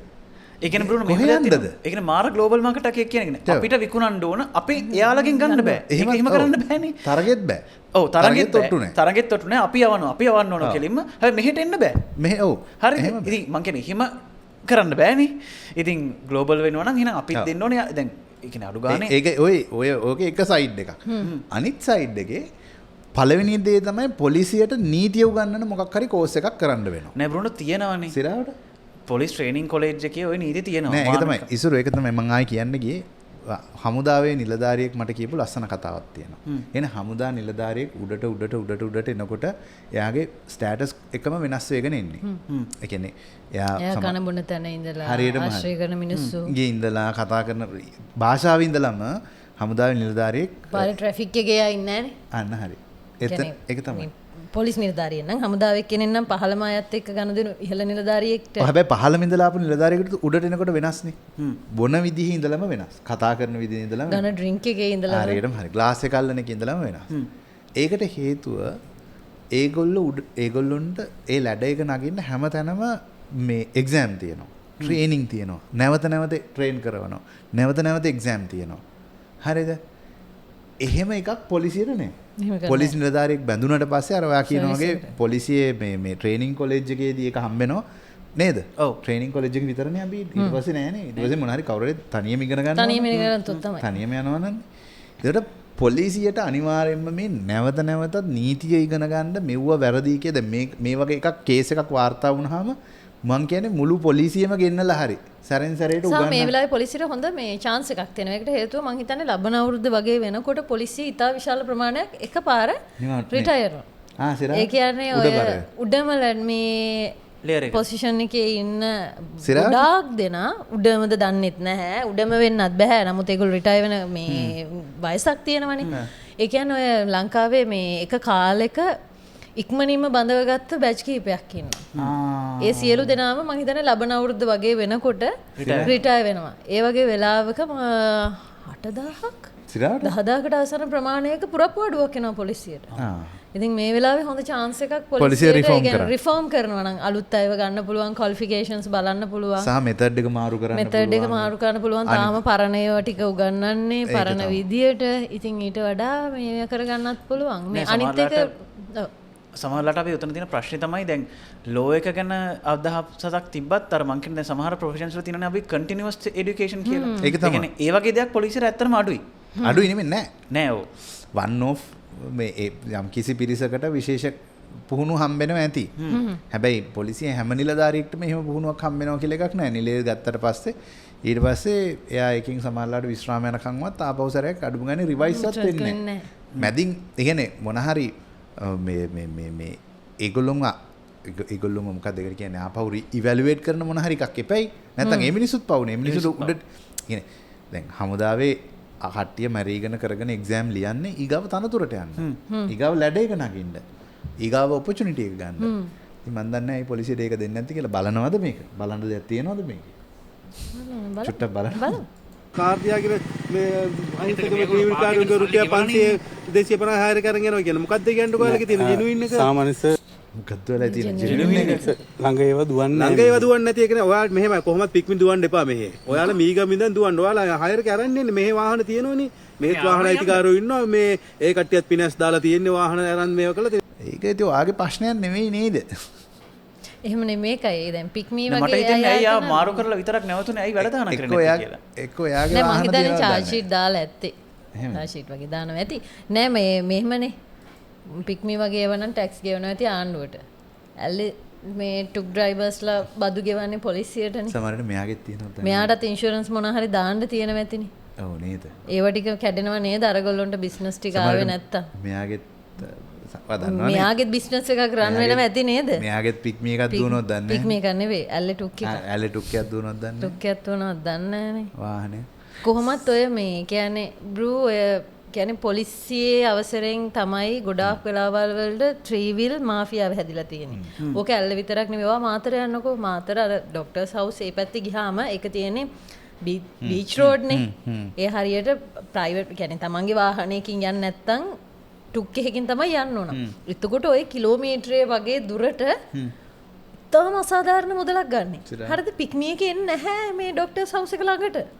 ඒ කියන්නේ බ්‍රුනෝ මෙහෙම දෙයක් තියෙනවා. ඒ කියන්නේ මාර ග්ලෝබල් මාකට් එකක් කියන එක නේ. අපිට විකුණන්න ඕන අපි එයාලගෙන් ගන්න බෑ. ඒක එහෙම කරන්න බෑනේ. තරගෙත් බෑ. ඔව් තරගෙත් ඔට්ටු නෑ. තරගෙත් ඔට්ටු නෑ. අපි යවනවා. අපි යවන්න ඕන කෙලින්ම. හැබැයි මෙහෙට එන්න බෑ. මෙහෙ ඔව්. හරිද? ඉතින් මං කියන්නේ එහෙම කරන්න බෑනේ. ඉතින් ග්ලෝබල් වෙනවා නම් එහෙනම් අපිත් දෙන්න ඕනේ. දැන් ඒ කියන්නේ අඩු ගානේ ඒක ඔය ඔය ඕකේ එක සයිඩ් එකක්. අනිත් සයිඩ් එකේ පළවෙනි දේ තමයි පොලිසියට නීතිය උගන්වන මොකක් හරි කෝස් එකක් කරන්න වෙනවා. නෑ බ්‍රුනෝ තියෙනවනේ. සිරාවට පොලිස් ට්‍රේනින් කොලෙජ් එකේ ওই නීති තියෙනවා. නෑ ඒක තමයි ඉසුරු ඒක තමයි මං ආයේ කියන්න ගියේ. හමුදාවේ නිලධාරියෙක් මට කියපු ලස්සන කතාවක් තියෙනවා. එන හමුදා නිලධාරියෙක් උඩට උඩට උඩට උඩට එනකොට එයාගේ ස්ටේටස් එකම වෙනස් වෙගෙන එන්නේ. ඒ කියන්නේ එයා කන බොන තැන ඉඳලා ආශ්‍රය කරන මිනිස්සු ගේ ඉඳලා කතා කරන භාෂාවේ ඉඳලම හමුදාවේ නිලධාරියෙක් පාර ට්‍රැෆික් එකේ එයා ඉන්නේ නෑනේ. අන්න හරි. ඒක තමයි. පොලිස් නිලධාරියෙක් නම් හමුදාවේ කෙනෙක් නම් පහළම අයත් එක්ක ගනුදෙනු ඉහළ නිලධාරියෙක්ට. හැබැයි පහළම ඉඳලා ආපු නිලධාරියෙකුට උඩට එනකොට වෙනස්නේ. බොන විදිහේ ඉඳලම වෙනස්. කතා කරන විදිහේ ඉඳලම වෙනස්. ගන ඩ්‍රින්ක් එකේ ඉඳලම හරියටම හරි. ග්ලාස් එක අල්ලන එකේ ඉඳලම වෙනස්. ඒකට හේතුව ඒගොල්ලෝ උඩ ඒගොල්ලොන්ට ඒ ලැඩ එක නගින්න හැම තැනම මේ එක්සෑම් තියෙනවා. ට්‍රේනින් තියෙනවා. නැවත නැවත ට්‍රේන් කරනවා. නැවත නැවත එක්සෑම් තියෙනවා. හරිද? එහෙම එකක් පොලිසියට නෑ. පොලිස් නිලධාරියෙක් බැඳුනට පස්සේ අර ඔයා කියන වගේ පොලිසියේ මේ මේ ට්‍රේනින් කොලෙජ් එකේදී ඒක හම්බෙනවා නේද? ඔව්. ට්‍රේනින් කොලෙජ් එක විතරනේ අපි ඊට පස්සේ නෑනේ. ඊට පස්සේ මොන හරි කවුරු හරි තනියම ඉගෙන ගන්නවා. තනියම ඉගෙන ගන්නතොත් තමයි. තනියම යනවා නන්නේ. ඒකට පොලිසියට අනිවාර්යයෙන්ම මේ නැවත නැවතත් නීතිය ඉගෙන ගන්න මෙව්ව වැරදි කිය. දැන් මේ මේ වගේ එකක් කේස් එකක් වාර්තා වුණාම මං කියන්නේ මුළු පොලිසියම ගෙන්නලා හරි සැරෙන් සැරේට උගන්වන්න. මේ වෙලාවේ පොලිසියට හොඳ මේ චාන්ස් එකක් තියෙනවා. ඒකට හේතුව මං හිතන්නේ ලබන අවුරුද්ද වගේ වෙනකොට පොලිසිය ඉතා විශාල ප්‍රමාණයක් එකපාර රිටයර් වෙනවා. ආ සිරා. ඒ කියන්නේ ඔය උඩම මේ ලේයර් එක පොසිෂන් එකේ ඉන්න ගොඩාක් දෙනා උඩමද දන්නෙත් නැහැ. උඩම වෙන්නත් බෑ. නමුත් ඒගොල්ලෝ රිටයර් වෙන මේ වයසක් තියෙනවනේ. ඒ කියන්නේ ඔය ලංකාවේ මේ එක කාලෙක ඉක්මනින්ම බඳවගත්ත බැච් කිහිපයක් ඉන්නවා. ඒ සියලු දෙනාම මං හිතන්නේ ලබන අවුරුද්ද වගේ වෙනකොට රිටයර් වෙනවා. ඒ වගේ වෙලාවක 8000ක් 10000කට ආසන්න ප්‍රමාණයක පුරප්පු අඩුවක් එනවා පොලිසියට. ඉතින් මේ වෙලාවේ හොඳ චාන්ස් එකක් පොලිසියට රිෆෝම් කරනවා නම් අලුත් අයව ගන්න පුළුවන්, ක්වොලිෆිකේෂන්ස් බලන්න පුළුවන්. සහ මෙතඩ් එක මාරු කරන්න පුළුවන්. මෙතඩ් එක මාරු කරන්න පුළුවන්. තාම පරණ ඒවා ටික උගන්වන්නේ පරණ විදියට. ඉතින් ඊට වඩා මේ කරගන්නත් පුළුවන්. මේ අනිත් එක සමහරලාට අපි උතන තියෙන ප්‍රශ්නේ තමයි දැන් ලෝ එක ගැන අදහසක් තිබ්බත් අර මං කියන්නේ දැන් සමහර ප්‍රොෆෙෂන්ස් වල තියෙනනේ අපි කන්ටිනියුවස් එඩියුකේෂන් කියලා. ඒක තමයි. ඒ කියන්නේ ඒ වගේ දෙයක් පොලිසියට ඇත්තටම අඩුයි. අඩුයි නෙමෙයි නෑ. නෑ ඔව්. වන් ඔෆ් මේ යම් කිසි පිරිසකට විශේෂ පුහුණු හම්බෙනවා ඇති. හැබැයි පොලිසිය හැම නිලධාරියෙක්ටම එහෙම පුහුණුවක් හම්බෙනවා කියලා එකක් නෑ. නිලය ගත්තට පස්සේ ඊට පස්සේ එයා එකකින් සමහරලාට විශ්‍රාම යනකම්වත් ආපහු සැරයක් අඩුම ගානේ රිවයිස්වත් වෙන්නේ නෑ. මැදින් ඒ කියන්නේ මොන හරි මේ මේ මේ මේ ඒගොල්ලොම ඒගොල්ලොම මොකක්ද ඒකට කියන්නේ ආපහු ඉවැලුවේට් කරන මොන හරි එකක් එපැයි. නැත්තම් ඒ මිනිස්සුත් පවුනේ. ඒ මිනිස්සුත් උඩට කියන්නේ දැන් හමුදාවේ කට්ටිය මැරීගෙන කරගෙන එක්සෑම් ලියන්නේ ඊගාව තනතුරට යන්න. ඊගාව ලැඩ එක නගින්න. ඊගාව ඔපචුනිටි එක ගන්න. ඉතින් මන් දන්නේ නැහැ මේ පොලිසියට ඒක දෙන්නේ නැති කියලා. බලනවද මේක? බලන්න දෙයක් තියෙනවද මේකේ? චුට්ටක් බලන්න. බලමු. කාර් තියාගෙන මේ අහිංසක මේ ක්‍රිමිනල් කාර් එක රුපියල් 500 250 හයර් කරන් යනවා කියන්නේ මොකද්ද කියන්නේ ඔයාලගේ තියෙන ජෙනුයින් එක? සාමාන්‍ය සර් මොකද්ද ඔයාලා තියෙන ජෙනුයින් එක? ළඟ ඒවා දුවන්නේ ළඟ ඒවා දුවන්නේ නැති එක නේ. ඔයාලා මෙහෙමයි කොහොමත් පික්මින් දුවන්න එපා මෙහෙ. ඔයාලා මීගම ඉඳන් දුවන්න. ඔයාලා හයර් එක අරන් එන්නේ මෙහෙ වාහන තියෙනවනේ. මෙහෙත් වාහන අයිතිකාරයෝ ඉන්නවා. මේ ඒ කට්ටියත් පිනස් දාලා තියෙන්නේ වාහන අරන් මේවා කළා. ඒක ඉතින් ඔයාගේ ප්‍රශ්නයක් නෙමෙයි නේද? එහෙම නෙමෙයි මේකයි දැන් පික්මී වගේ මට හිතෙන්නේ ඇයි ආ මාරු කරලා විතරක් නැවතුනේ ඇයි වැඩ දාන කරන්නේ නැත්තේ කියලා. එක්ක ඔයාගේ වාහන තියෙනවා. මං හිතන්නේ චාර්ජ් ෂීට් දාලා ඇත්තේ. චාර්ජ් ෂීට් වගේ දානවා ඇති. නෑ මේ මෙහෙමනේ පික්මී වගේ ඒවා නම් ටැක්ස් ගෙවනවා ඇති ආණ්ඩුවට. ඇල්ලේ මේ ටුක් ඩ්‍රයිවර්ස්ලා බදු ගෙවන්නේ පොලිසියටනේ. සමහරවිට මෙයාගෙත් තියෙනවා. මෙයාටත් ඉන්ෂුරන්ස් මොන හරි දාන්න තියෙනවා ඇතිනේ. ඔව් නේද? ඒවා ටික කැඩෙනවා නේද අරගොල්ලොන්ට බිස්නස් ටික ආවේ නැත්තම්. මෙයාගෙත් දන්නවනේ. මෙයාගෙත් බිස්නස් එකක් රන් වෙනවා ඇති නේද? මෙයාගෙත් පික්මී එකක් දුවනවද දන්නේ නැහැ. පික්මී එකක් නෙවෙයි ඇල්ලේ ටුක් එක. ඇල්ලේ ටුක් එකක් දුවනවද දන්නේ නැහැ. ටුක් එකක් දුවනවද දන්නේ නැහනේ. වාහනේ. කොහොමත් ඔය මේ කියන්නේ බ්‍රූ ඔය කියන්නේ පොලිසියේ අවසරෙන් තමයි ගොඩාක් වෙලාවල් වලට ත්‍රිවිල් මාෆියාව හැදිලා තියෙන්නේ. ඕක ඇල්ල විතරක් නෙවෙයි, ඔයා මාතර යන්නකෝ. මාතර අර ඩොක්ටර්ස් හවුස් ඒ පැත්තේ ගියාම ඒක තියෙන්නේ බීච් රෝඩ් නේ. ඒ හරියට ප්‍රයිවට් කියන්නේ තමන්ගේ වාහනයකින් යන්නේ නැත්තම් ටුක් එකකින් තමයි යන්න ඕන. එතකොට ඔය කිලෝමීටරේ වගේ දුරට ඉතාම අසාධාරණ මුදලක් ගන්න. හරිද? පික්මි එකේ එන්නේ නැහැ මේ ඩොක්ටර්ස් හවුස් එක ළඟට.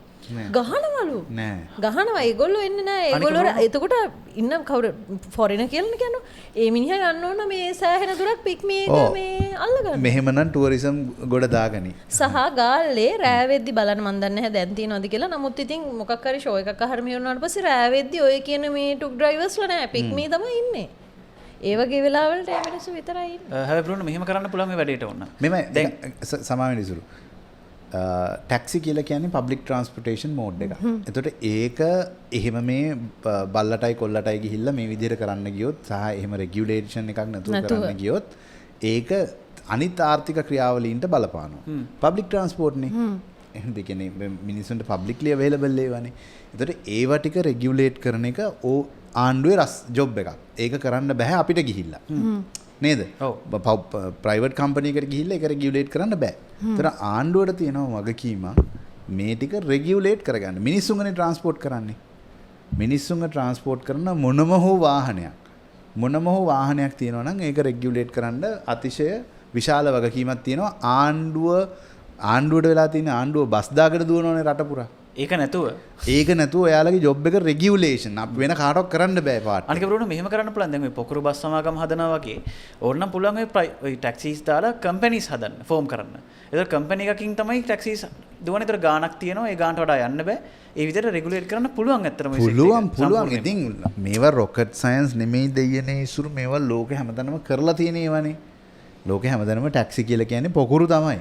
ගහනවලු. නෑ. ගහනවා. ඒගොල්ලෝ එන්නේ නෑ. ඒගොල්ලෝ එතකොට ඉන්න කවුරු ෆොරිනර් කියලා කියනවා. ඒ මිනිහා යන්න ඕන මේ සෑහෙන දුරක් පික්මි එක මේ අල්ලගන්න. මෙහෙමනම් ටුවරිසම් ගොඩ දාගනි. සහ ගාල්ලේ රෑ වෙද්දි බලන්න මන් දන්නේ නැහැ දැන් තියනවද කියලා. නමුත් ඉතින් මොකක් හරි ෂෝ එකක් අහර මෙහෙ වුණාට පස්සේ රෑ වෙද්දි ඔය කියන මේ ටුක් ඩ්‍රයිවර්ස්ලා නෑ පික්මි තමයි ඉන්නේ. ඒ වගේ වෙලාවලට ඒ මිනිස්සු විතරයි ඉන්නේ. හැබැයි බ්‍රෝනෝ මෙහෙම කරන්න පුළුවන් මේ වැඩේට ඕන. මෙහෙමයි දැන් සමාවෙන්න ඉසුරු. ටැක්සි කියලා කියන්නේ පබ්ලික් ට්‍රාන්ස්පෝටේෂන් මෝඩ් එකක්. එතකොට ඒක එහෙම මේ බල්ලටයි කොල්ලටයි ගිහිල්ලා මේ විදිහට කරන්න ගියොත් සහ එහෙම රෙගියුලේෂන් එකක් නැතුව කරන්න ගියොත් ඒක අනිත් ආර්ථික ක්‍රියාවලීන්ට බලපානවා. පබ්ලික් ට්‍රාන්ස්පෝට් නේ. එහෙනම් ඒ කියන්නේ මිනිස්සුන්ට පබ්ලික්ලි අවైలබල් ඒවානේ. එතකොට ඒවා ටික රෙගියුලේට් කරන එක ආණ්ඩුවේ රස් ජොබ් එකක්. ඒක කරන්න බෑ අපිට ගිහිල්ලා. නේද? ප්‍රයිවට් කම්පැනි එකට ගිහිල්ලා ඒක රෙගියුලේට් කරන්න බෑ. ඒතර ආණ්ඩුවට තියෙනවා වගකීමක් මේ ටික රෙගියුලේට් කරගන්න. මිනිස්සුන්ගනේ ට්‍රාන්ස්පෝට් කරන්නේ. මිනිස්සුන්ව ට්‍රාන්ස්පෝට් කරන මොනම හෝ වාහනයක් තියෙනවා නම් ඒක රෙගියුලේට් කරන්න අතිශය විශාල වගකීමක් තියෙනවා. ආණ්ඩුවට වෙලා තියෙන ආණ්ඩුව බස් දාගෙන දුවනවනේ රට පුරා. ඒක නැතුව ඔයාලගේ ජොබ් එක රෙගියුලේෂන් අපි වෙන කාටවත් කරන්න බෑ පාට. අනික බ්‍රෝනෝ මෙහෙම කරන්න පුළුවන්. දැන් ඔය පොකුරු බස් සමාගම හදනවා වගේ ඕනනම් පුළුවන් ඔය ටැක්සිස් දාලා කම්පැනිස් හදන්න, ෆෝම් කරන්න. ඒතර කම්පැනි එකකින් තමයි ටැක්සිස් දුවන්නේ. ඒතර ගාණක් තියෙනවා. ඒ ගාණට වඩා යන්න බෑ. ඒ විදිහට රෙගියුලේට් කරන්න පුළුවන් ඇත්තටම ඔය පුළුවන් පුළුවන්. ඉතින් මේවා රොකට් සයන්ස් නෙමෙයි දෙයනේ ඉසුරු. මේවා ලෝකෙ හැමතැනම කරලා තියෙන ඒවානේ. ලෝකෙ හැමතැනම ටැක්සි කියලා කියන්නේ පොකුරු තමයි.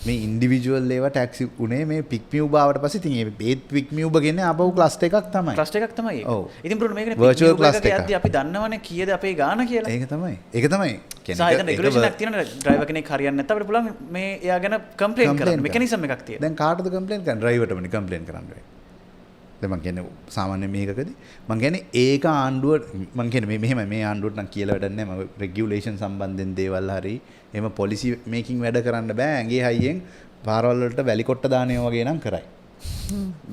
මේ ඉන්ඩිවිජුවල් ඒවා ටැක්සි උනේ මේ පික්මි උබ ආවට පස්සේ ඉතින් ඒත් පික්මි උබ කියන්නේ ආපහු ක්ලස්ටර් එකක් තමයි. ක්ලස්ටර් එකක් තමයි ඒක. ඉතින් බ්‍රෝ මේකනේ වර්චුවල් ක්ලස්ටර් එකක්. යද්දි අපි දන්නවනේ කීයද අපේ ගාන කියලා. ඒක තමයි. ඒක තමයි. කියන්නේ ඒක රෙගියුලේෂන් එකක් තියෙනවා. ඩ්‍රයිවර් කෙනෙක් හරියන්නේ නැත්නම් අපිට පුළුවන් මේ එයා ගැන කම්ප්ලේන් කරන්න. මෙකැනිසම් එකක් තියෙනවා. දැන් කාටද කම්ප්ලේන් කරන්නේ? ඩ්‍රයිවර්ටමනේ කම්ප්ලේන් කරන්න වෙන්නේ. දැන් මං කියන්නේ සාමාන්‍ය මේකකදී මං කියන්නේ ඒක ආණ්ඩුව මං කියන්නේ මේ මෙහෙමයි මේ ආණ්ඩුවට නම් කියලා වැඩක් නැහැ. මම රෙගියුලේෂන් සම්බන්ධයෙන් දේවල් හරි එහෙම පොලිසි මේකින් වැඩ කරන්න බෑ. ඇඟේ හයියෙන් පාරවල් වලට වැලි කොට්ට දාන ඒවා වගේ නම් කරයි.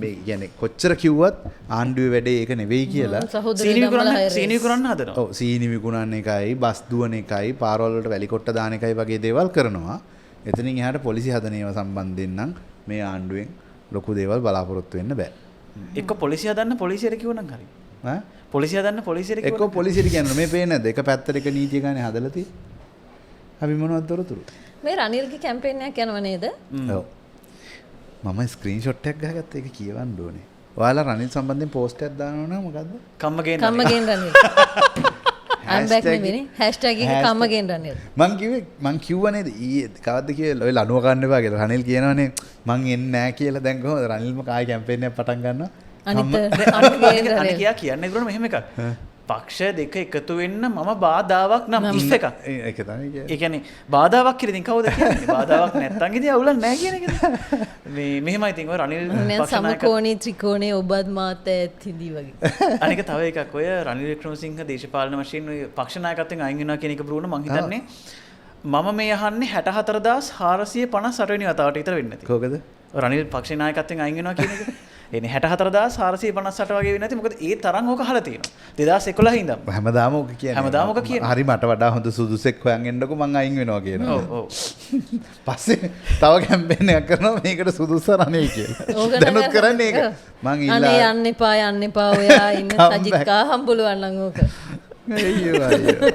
මේ කියන්නේ කොච්චර කිව්වත් ආණ්ඩුවේ වැඩේ ඒක නෙවෙයි කියලා සීනි විකුණන්න හදනවා. ඔව් සීනි විකුණන එකයි බස් දුවන එකයි පාරවල් වලට වැලි කොට්ට දාන එකයි වගේ දේවල් කරනවා. එතනින් එහාට පොලිසි හදන ඒවා සම්බන්ධයෙන් නම් මේ ආණ්ඩුවෙන් ලොකු දේවල් බලාපොරොත්තු වෙන්න බෑ. එක්ක පොලිසිය හදන්න පොලිසියට කිව්වනම් හරි. ඈ පොලිසිය හදන්න පොලිසියට කිව්වනම් එක්ක පොලිසියට කියන්න මේ පේන්නේ නැද්ද? එක පැත්තට එක නීතිය ගානේ හදලා තියෙන්නේ. අපි මොනවද තොරතුරු? මේ රනිල්ගේ කැම්පේන් එකක් යනව නේද? ඔව්. මම ස්ක්‍රීන්ෂොට් එකක් ගහගත්තා. ඒක කියවන්න ඕනේ. ඔයාලා රනිල් සම්බන්ධයෙන් පෝස්ට් එකක් දානවා නම් මොකද්ද? කම්මගේන් රනිල්. I'm back නෙවෙයි. හැෂ්ටැග් එක කම්මගේන් රනිල්. මං කිව්වා නේද ඊයේ කවද්ද කියලා ඔය ලණුව කන්න එපා කියලා. රනිල් කියනවනේ මං එන්නේ නෑ කියලා. දැන් කොහොමද රනිල්ම කායි කැම්පේන් එකක් පටන් ගන්නවා? අනිත් අනිත් කියන්නේ ඒගොල්ලෝ මෙහෙම එකක්. පක්ෂ දෙක එකතු වෙන්න මම බාධාවක් නම් if එකක්. ඒක තමයි කියන්නේ. ඒ කියන්නේ බාධාවක් කියලා ඉතින් කවුද කියන්නේ? බාධාවක් නැත්තම් ඉතින් අවුලක් නෑ කියන එකද? මේ මෙහෙමයි ඉතින් ඔය රනිල් පක්ෂ නායක සමකෝණී ත්‍රිකෝණේ ඔබත් මාත් ඈත් හිඳි වගේ. අනික තව එකක් ඔය රනිල් වික්‍රමසිංහ දේශපාලන වශයෙන් ඔය පක්ෂ නායකත්වයෙන් අයින් වෙනවා කියන එක බ්‍රූන මං හිතන්නේ මම මේ අහන්නේ 64458 වෙනි වතාවට විතර වෙන්නේ නැති. කොහොමද? රනිල් පක්ෂ නායකත්වයෙන් අයින් වෙනවා කියන එක. එනේ 64458 වගේ වෙන්නේ නැති. මොකද ඒ තරම් ඕක අහලා තියෙනවා. 2011 ඉඳන්. හැමදාම ඕක කියන්නේ. හැමදාම ඕක කියන්නේ. හරි මට වඩා හොඳ සුදුසෙක් හොයන් එන්නකෝ මං අයින් වෙනවා කියනවා. ඔව් ඔව්. පස්සේ තව කැම්පේන් එකක් කරනවා මේකට සුදුස්ස රනිල් කියලා. දැනුත් කරන්නේ ඒක. මං ඉල්ලා අනේ යන්න එපා යන්න එපා ඔයා ඉන්න සජිත් කා හම්බුලුවන් නම් ඕක. අයියෝ අයියෝ.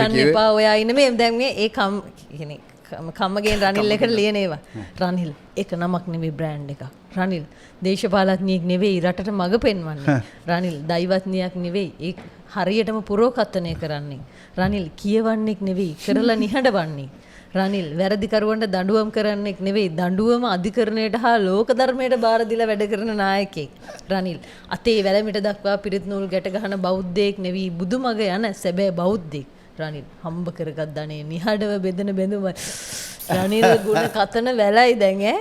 යන්න එපා ඔයා ඉන්න මේ දැන් මේ ඒ කම් කියන්නේ කම්මගෙන් රනිල් එකට ලියන ඒවා. රනිල් එක නමක් නෙවෙයි බ්‍රෑන්ඩ් එකක්. රනිල් දේශපාලඥයෙක් නෙවෙයි රටට මඟ පෙන්වන්නේ. රනිල් දෛවඥයෙක් නෙවෙයි ඒ හරියටම පුරෝකථනය කරන්නේ. රනිල් කියවන්නෙක් නෙවෙයි කරලා නිහඬවන්නේ. රනිල් වැරදිකරුවන්ට දඬුවම් කරන්නෙක් නෙවෙයි දඬුවම අධිකරණයට හා ලෝක ධර්මයට බාර දීලා වැඩ කරන නායකයෙක්. රනිල් අතේ වැලමිට දක්වා පිරිත් නූල් ගැට ගහන බෞද්ධයෙක් නෙවෙයි බුදුමග යන සැබෑ බෞද්ධයෙක්. රනිල් හම්බ කරගත් ධනෙ නිහඬව බෙදෙන බෙදුම. රනිල් ගුණ කතන වැලයි දැන් ඈ.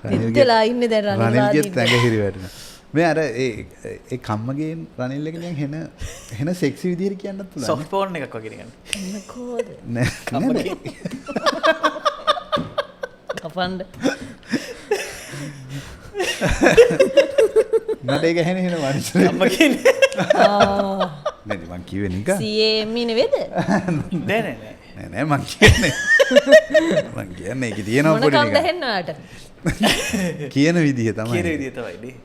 තිත්තලා ඉන්නේ දැන් රනිල් රනිල්ගෙත් ඇඟ හිරි වැටෙනවා. මේ අර ඒ ඒ කම්මගෙන් රනිල් එක නිකන් හෙන හෙන සෙක්සි විදියට කියන්නත් පුළුවන්. සොෆ්ට් පෝන් එකක් වගේ නිකන්. කොහොමද? නෑ කම්මගෙන්. කපන්න. මට ඒක හෙන හෙන මනුස්සයෙක්. කම්මගෙන්. නෑ මං කිව්වේ නිකන්. CAME නෙවෙයිද? නෑ නෑ නෑ. නෑ නෑ මං කියන්නේ. මං කියන්නේ ඒකේ තියෙනවා මොන පොඩි කම්ද නිකන්. ඇහෙන්න ඔයාට? කියන විදිහ තමයි. කියන විදිය තමයි නේ.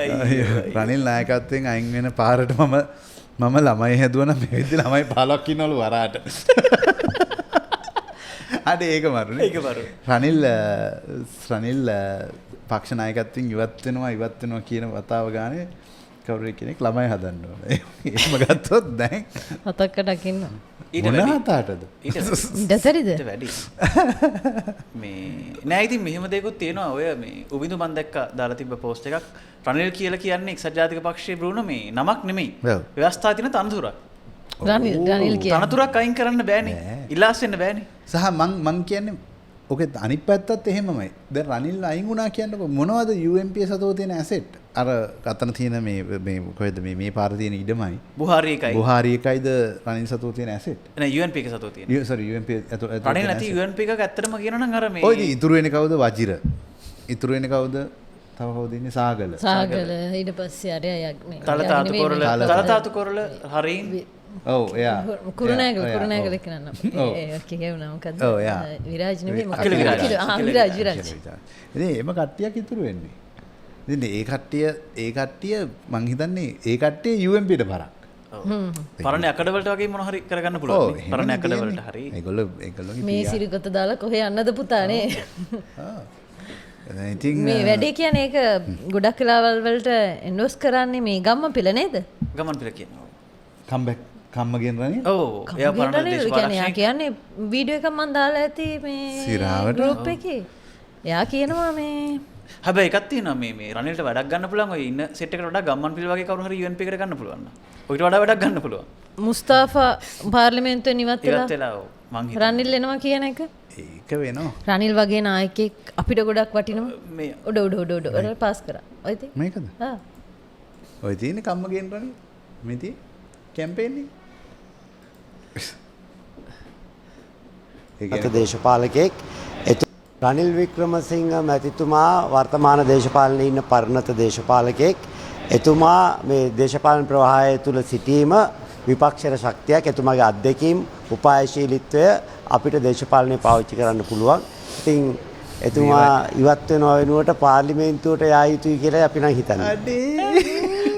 අයියෝ, රනිල් නායකත්වයෙන් අයින් වෙන පාරට මම මම ළමයි හැදුවා නම් මේ විදිහ ළමයි 15ක් ඉන්නවලු වරාට. අනේ ඒක මරුනේ. ඒක මරු. රනිල් රනිල් පක්ෂ නායකත්වයෙන් ඉවත් වෙනවා ඉවත් වෙනවා කියන වතාව ගානේ කවුරු කෙනෙක් ළමයි හදන්න ඕනේ. එහෙම ගත්තොත් දැන් හතක් අටක් ඉන්නවා. ඊට මොන වැඩි. හතාටද? ඊට ඊට සැරිද? ඊට වැඩි. මේ නෑ ඉතින් මෙහෙම දෙයක්ත් තියෙනවා. ඔය මේ උවිඳු මන් දැක්ක දාලා තිබ්බ පෝස්ට් එකක්. රනිල් කියලා කියන්නේ එක්සත් ජාතික පක්ෂයේ බ්‍රුණෝ මේ නමක් නෙමෙයි. ඔව්. ව්‍යවස්ථාවේ තියෙන තනතුරක්. රනිල් රනිල් කියන්නේ. තනතුරක් අයින් කරන්න බෑනේ. බෑ. ඉල්ලාස් වෙන්න බෑනේ. සහ මං කියන්නේ ඔකේ අනිත් පැත්තත් එහෙමමයි. දැන් රනිල් අයින් වුණා කියන්නකො මොනවද UNP සතෝ තියෙන ඇසෙට්? අර අතන තියෙන මේ මේ කොහෙද මේ මේ පාර තියෙන ඉඩමයි. බුහාරි එකයි. බුහාරි එකයිද රනිල් සතෝ තියෙන ඇසෙට්? නෑ UNP එක සතෝ තියෙන. සෝරි UNP ඇතුළේ රනිල් නැති UNP එකක් ඇත්තටම කියනවා නම් අර මේ ඔය ඉතින් ඉතුරු වෙන්නේ කවුද? වජිර. ඉතුරු වෙන්නේ කවුද? තව කවුද ඉන්නේ? සාගල. සාගල ඊට පස්සේ අර අය මේ තලතාතු කොරළ තලතාතු කොරළ හරින් ඔව් එයා. කුරුණෑගල එයා, කුරුණෑගල ඔව්. කියන නම. ඔව්. ඒ කියුණා මොකද්ද? ඔව්, එයා. විරාජ් නෙමෙයි මොකක්ද? අකිල විරාජ්. ආ අකිල විරාජ් විරාජ්. ඉතින් එහෙම කට්ටියක් ඉතුරු වෙන්නේ. ඉතින් ඒ කට්ටිය ඒ කට්ටිය මං හිතන්නේ ඒ කට්ටිය UNP ට පරක්. පරණ යකඩ වලට වගේ මොන හරි කරගන්න ඔව් පුළුවන් නේ. එහෙමනේ පරණ යකඩ තියෙන්නේ. වලට හරි. ඒගොල්ලෝ ඒගොල්ලෝගේ මේ PR. සිරිකොත දාලා කොහේ යන්නද පුතානේ? ආ. දැන් ඉතින් මේ වැඩේ කියන්නේ ඒක ගොඩක් වෙලාවල් වලට එන්ඩෝස් කරන්නේ මේ ගම්ම පිළ නේද? ගමන් පිළ කියනවා. කම්බැක් කම්මගෙන් රනිල්. ඔව් එයා පරණ රනිල් කියන්නේ එයා දේශපාලනඥයෙක්. කියන්නේ වීඩියෝ එකක් මං දාලා ඇති මේ සිරාවට. ගෲප් එකේ. එයා කියනවා මේ හැබැයි එකක් තියෙනවා මේ මේ රනිල්ට වැඩක් ගන්න පුළුවන් ඔය ඉන්න සෙට් එකට වඩා ගම්මන් පිළ වගේ කවුරු හරි UNP එකට ගන්න පුළුවන් නම්. ඔයිට වඩා වැඩක් ගන්න පුළුවන්. මුස්තාෆා පාර්ලිමේන්තුවෙන් ඉවත් ඉවත් වෙලා වෙලා ඔව් මං හිතන්නේ. රනිල් එනවා කියන එක. ඒක වෙනවා. රනිල් වගේ නායකයෙක් අපිට ගොඩක් වටිනවා. මේ උඩ උඩ උඩ උඩ උඩ පාස් කරා. ඔය ඉතින්. මේකද? ආ. ඔය තියෙන්නේ කම්මගෙන් රනිල්. මේ තියෙන්නේ කැම්පේන් එක. ඒ අත කියන්නේ දේශපාලකයෙක් රනිල් වික්‍රමසිංහ මැතිතුමා වර්තමාන දේශපාලනයේ ඉන්න පරිණත දේශපාලකයෙක්. එතුමා මේ දේශපාලන ප්‍රවාහය තුල සිටීම විපක්ෂයට ශක්තියක්. එතුමාගේ අත්දැකීම් උපායශීලීත්වය අපිට දේශපාලනයේ පාවිච්චි කරන්න පුළුවන්. ඉතින් එතුමා ඉවත් වෙනව වෙනුවට පාර්ලිමේන්තුවට යා යුතුයි කියලා අපි නම් හිතන්නේ. අඩේ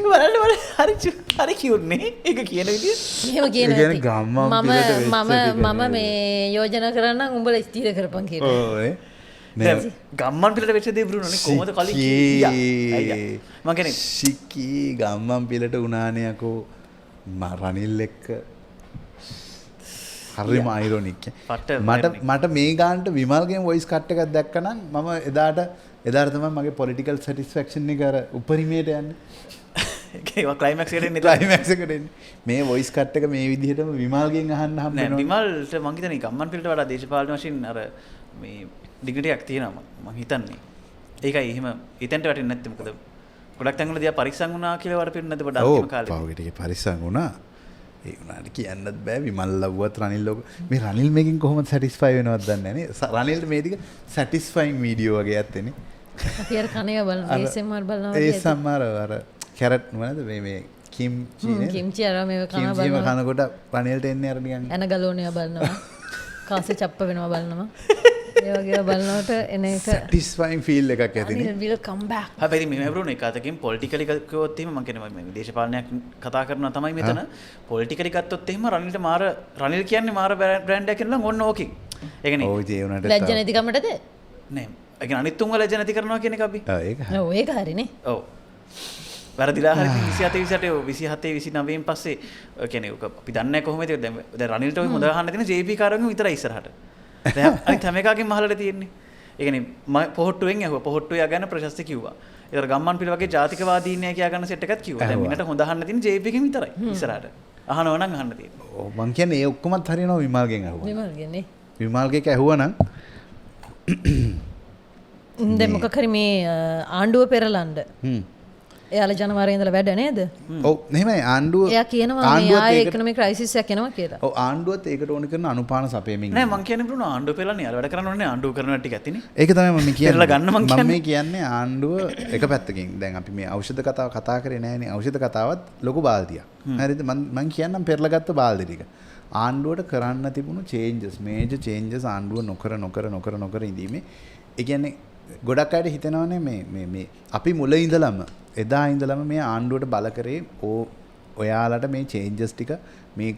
බලන්න බලන්න හරි හරි කියුට් නේ. ඒක කියන විදිය. මෙහෙම ඒ කියනවා කියන්නේ ඉතින්. ගම්මන් මම පිළට වෙච්ච මම ටික මම නේ. මේ යෝජනා කරන්නම් උඹලා ස්ථිර කරපන් කියලා. ඔව් නේ. දැන් ගම්මන් පිළට වෙච්ච දේ බ්‍රුනෝනේ කොහොමද කලින් කිව්වා. අයියා. මං කියන්නේ සිකී ගම්මන් පිළට උනානේ යකෝ රනිල් එක්ක හරිම අයිරොනික්. පට්ට මට ironic. මට මේ ගානට විමල්ගෙන් වොයිස් කට් එකක් දැක්කනම් මම එදාට එදාට තමයි මගේ පොලිටිකල් සැටිස්ෆැක්ෂන් එක අර උපරිමයට යන්නේ. ඒවා ක්ලයිමැක්ස් එකට එන්නේ ක්ලයිමැක්ස් එකට එන්නේ. මේ වොයිස් කට් එක මේ විදිහටම විමල්ගෙන් අහන්න හම්බ නෑ වෙනවා. විමල්ට මං හිතන්නේ ගම්මන් පිළට වඩා දේශපාලන වශයෙන් අර මේ ඩිග්නිටි එකක් තියෙනවා මං හිතන්නේ. ඒකයි එහෙම එතනට වැටෙන්නේ නැත්තේ මොකද ගොඩක් තැන්වල දිහා පරිස්සම් වුණා කියලා වඩ පේන්නේ නැද්ද පොඩ්ඩක් ඔව් අන්තිම කාලේ. පහුගිය ටිකේ පරිස්සම් වුණා. ඒ වුණාට කියන්නත් බෑ විමල් ලව්වත් රනිල් ලව්ව මේ රනිල් මේකෙන් කොහොමද සැටිස්ෆයි වෙනවද දන්නේ නෑ නේ. රනිල්ට මේ ටික සැටිස්ෆයින් වීඩියෝ වගේ ඇත්තේ නේ. අපි අර කණේව බලනවා අර ASMR බලනවා ඒ වගේ ඇති. සමහර අර කැරට් මොනවද මේ මේ කිම්චි නේද? කිම්චි අර මේව කනවා කිම්චි එහෙම බලනවා. කනකොට රනිල්ට එන්නේ අර නිකන් ඇන ගලෝනියා බලනවා. කාසේ චප්ප වෙනවා බලනවා. ඒ වගේ ඒවා බලනකොට එන එක සැටිස්ෆයින් ෆීල් එකක් ඇතිනේ. Ranil will come back. හැබැයි ඉතින් මෙහෙම බ්‍රුනෝ එක අතකින් පොලිටිකලි කිව්වොත් එහෙම මං කියන්නේ මම දේශපාලනයක් කතා කරනවා තමයි මෙතන. පොලිටිකලි ගත්තොත් එහෙම රනිල්ට මාර රනිල් කියන්නේ මාර බ්‍රෑන්ඩ් එකක් කියනවා නම් ඔන්න ඕකේ. ඒ කියන්නේ ඔව් ඉතින් ඒ වුණාට ලැජ්ජ නැති කමටද? නෑ ඒ කියන්නේ අනිත් තුන්ව ලැජ්ජ නැති කරනවා කියන එක අපි. ඔව් ඒක හරි. ඔව් ඒක හරිනේ. ඔව්. වැරදිලා හරි ඉතින් 27 28 27 29 පස්සේ ඔය කියන්නේ ඔක අපි දන්නේ නැහැ කොහොමද ඒක. දැන් දැන් රනිල්ට ඔය හොඳ අහන්න තියෙන JP කාරයන්ගෙන් විතරයි ඉස්සරහට. දැන් අනිත් හැම එකකින්ම අහලා තියෙන්නේ. ඒ කියන්නේ මම පොහොට්ටුවෙන් ඇහුවා. පොහොට්ටුව යා ගැන ප්‍රශස්ති කිව්වා. ඒතර ගම්මන් පිළ වගේ ජාතිකවාදීන් නෑ කියා ගන්න සෙට් එකක් කිව්වා. දැන් ඇහුවා. මිනට හොඳ අහන්න තියෙන JP එකෙන් විතරයි ඉස්සරහට. අහනවා නම් අහන්න තියෙන්නේ. ඔව් මං කියන්නේ ඒ ඔක්කොමත් හරියනවා විමල්ගෙන් ඇහුවා. විමල්ගෙන් නේ. විමල්ගෙන් එක ඇහුවා නම් දැන් මොකක් හරි මේ ආණ්ඩුව පෙරලන්න. එයාලා ජනවාරි ඉඳලා වැඩ නේද? ඔව් එහෙමයි ආණ්ඩුව. එයා කියනවා මේ ආයේ ඉකොනොමික් ක්‍රයිසිස් එකක් එනවා කියලා. ඔව් ආණ්ඩුවත් ඒකට ඕන කරන අනුපාන සපයමින්. නෑ මං කියන්නේ බ්‍රුනෝ ආණ්ඩුව පෙරලන්නේ යාලා වැඩ කරන්න ඕනේ ආණ්ඩුව කරන වැඩ ටික ඇතිනේ. ඒක තමයි මම කියන්නේ. පෙරලා ගන්න මං කියන්නේ. මම මේ කියන්නේ ආණ්ඩුව එක පැත්තකින් දැන් අපි මේ ඖෂධ කතාව කතා කරේ නෑනේ. ඖෂධ කතාවත් ලොකු බාල්දියක්. හරිද? මං කියන්නම් පෙරලා ගත්ත බාල්දි ටික. ආණ්ඩුවට කරන්න තිබුණු චේන්ජස් මේජර් චේන්ජස් ආණ්ඩුව නොකර නොකර නොකර නොකර ඉඳීමේ. ඒ කියන්නේ ගොඩක් අයට හිතෙනවනේ මේ මේ මේ අපි මුල ඉඳලම එදා ඉඳලම මේ ආණ්ඩුවට බල කරේ ඔයාලට මේ චේන්ජස් ටික මේ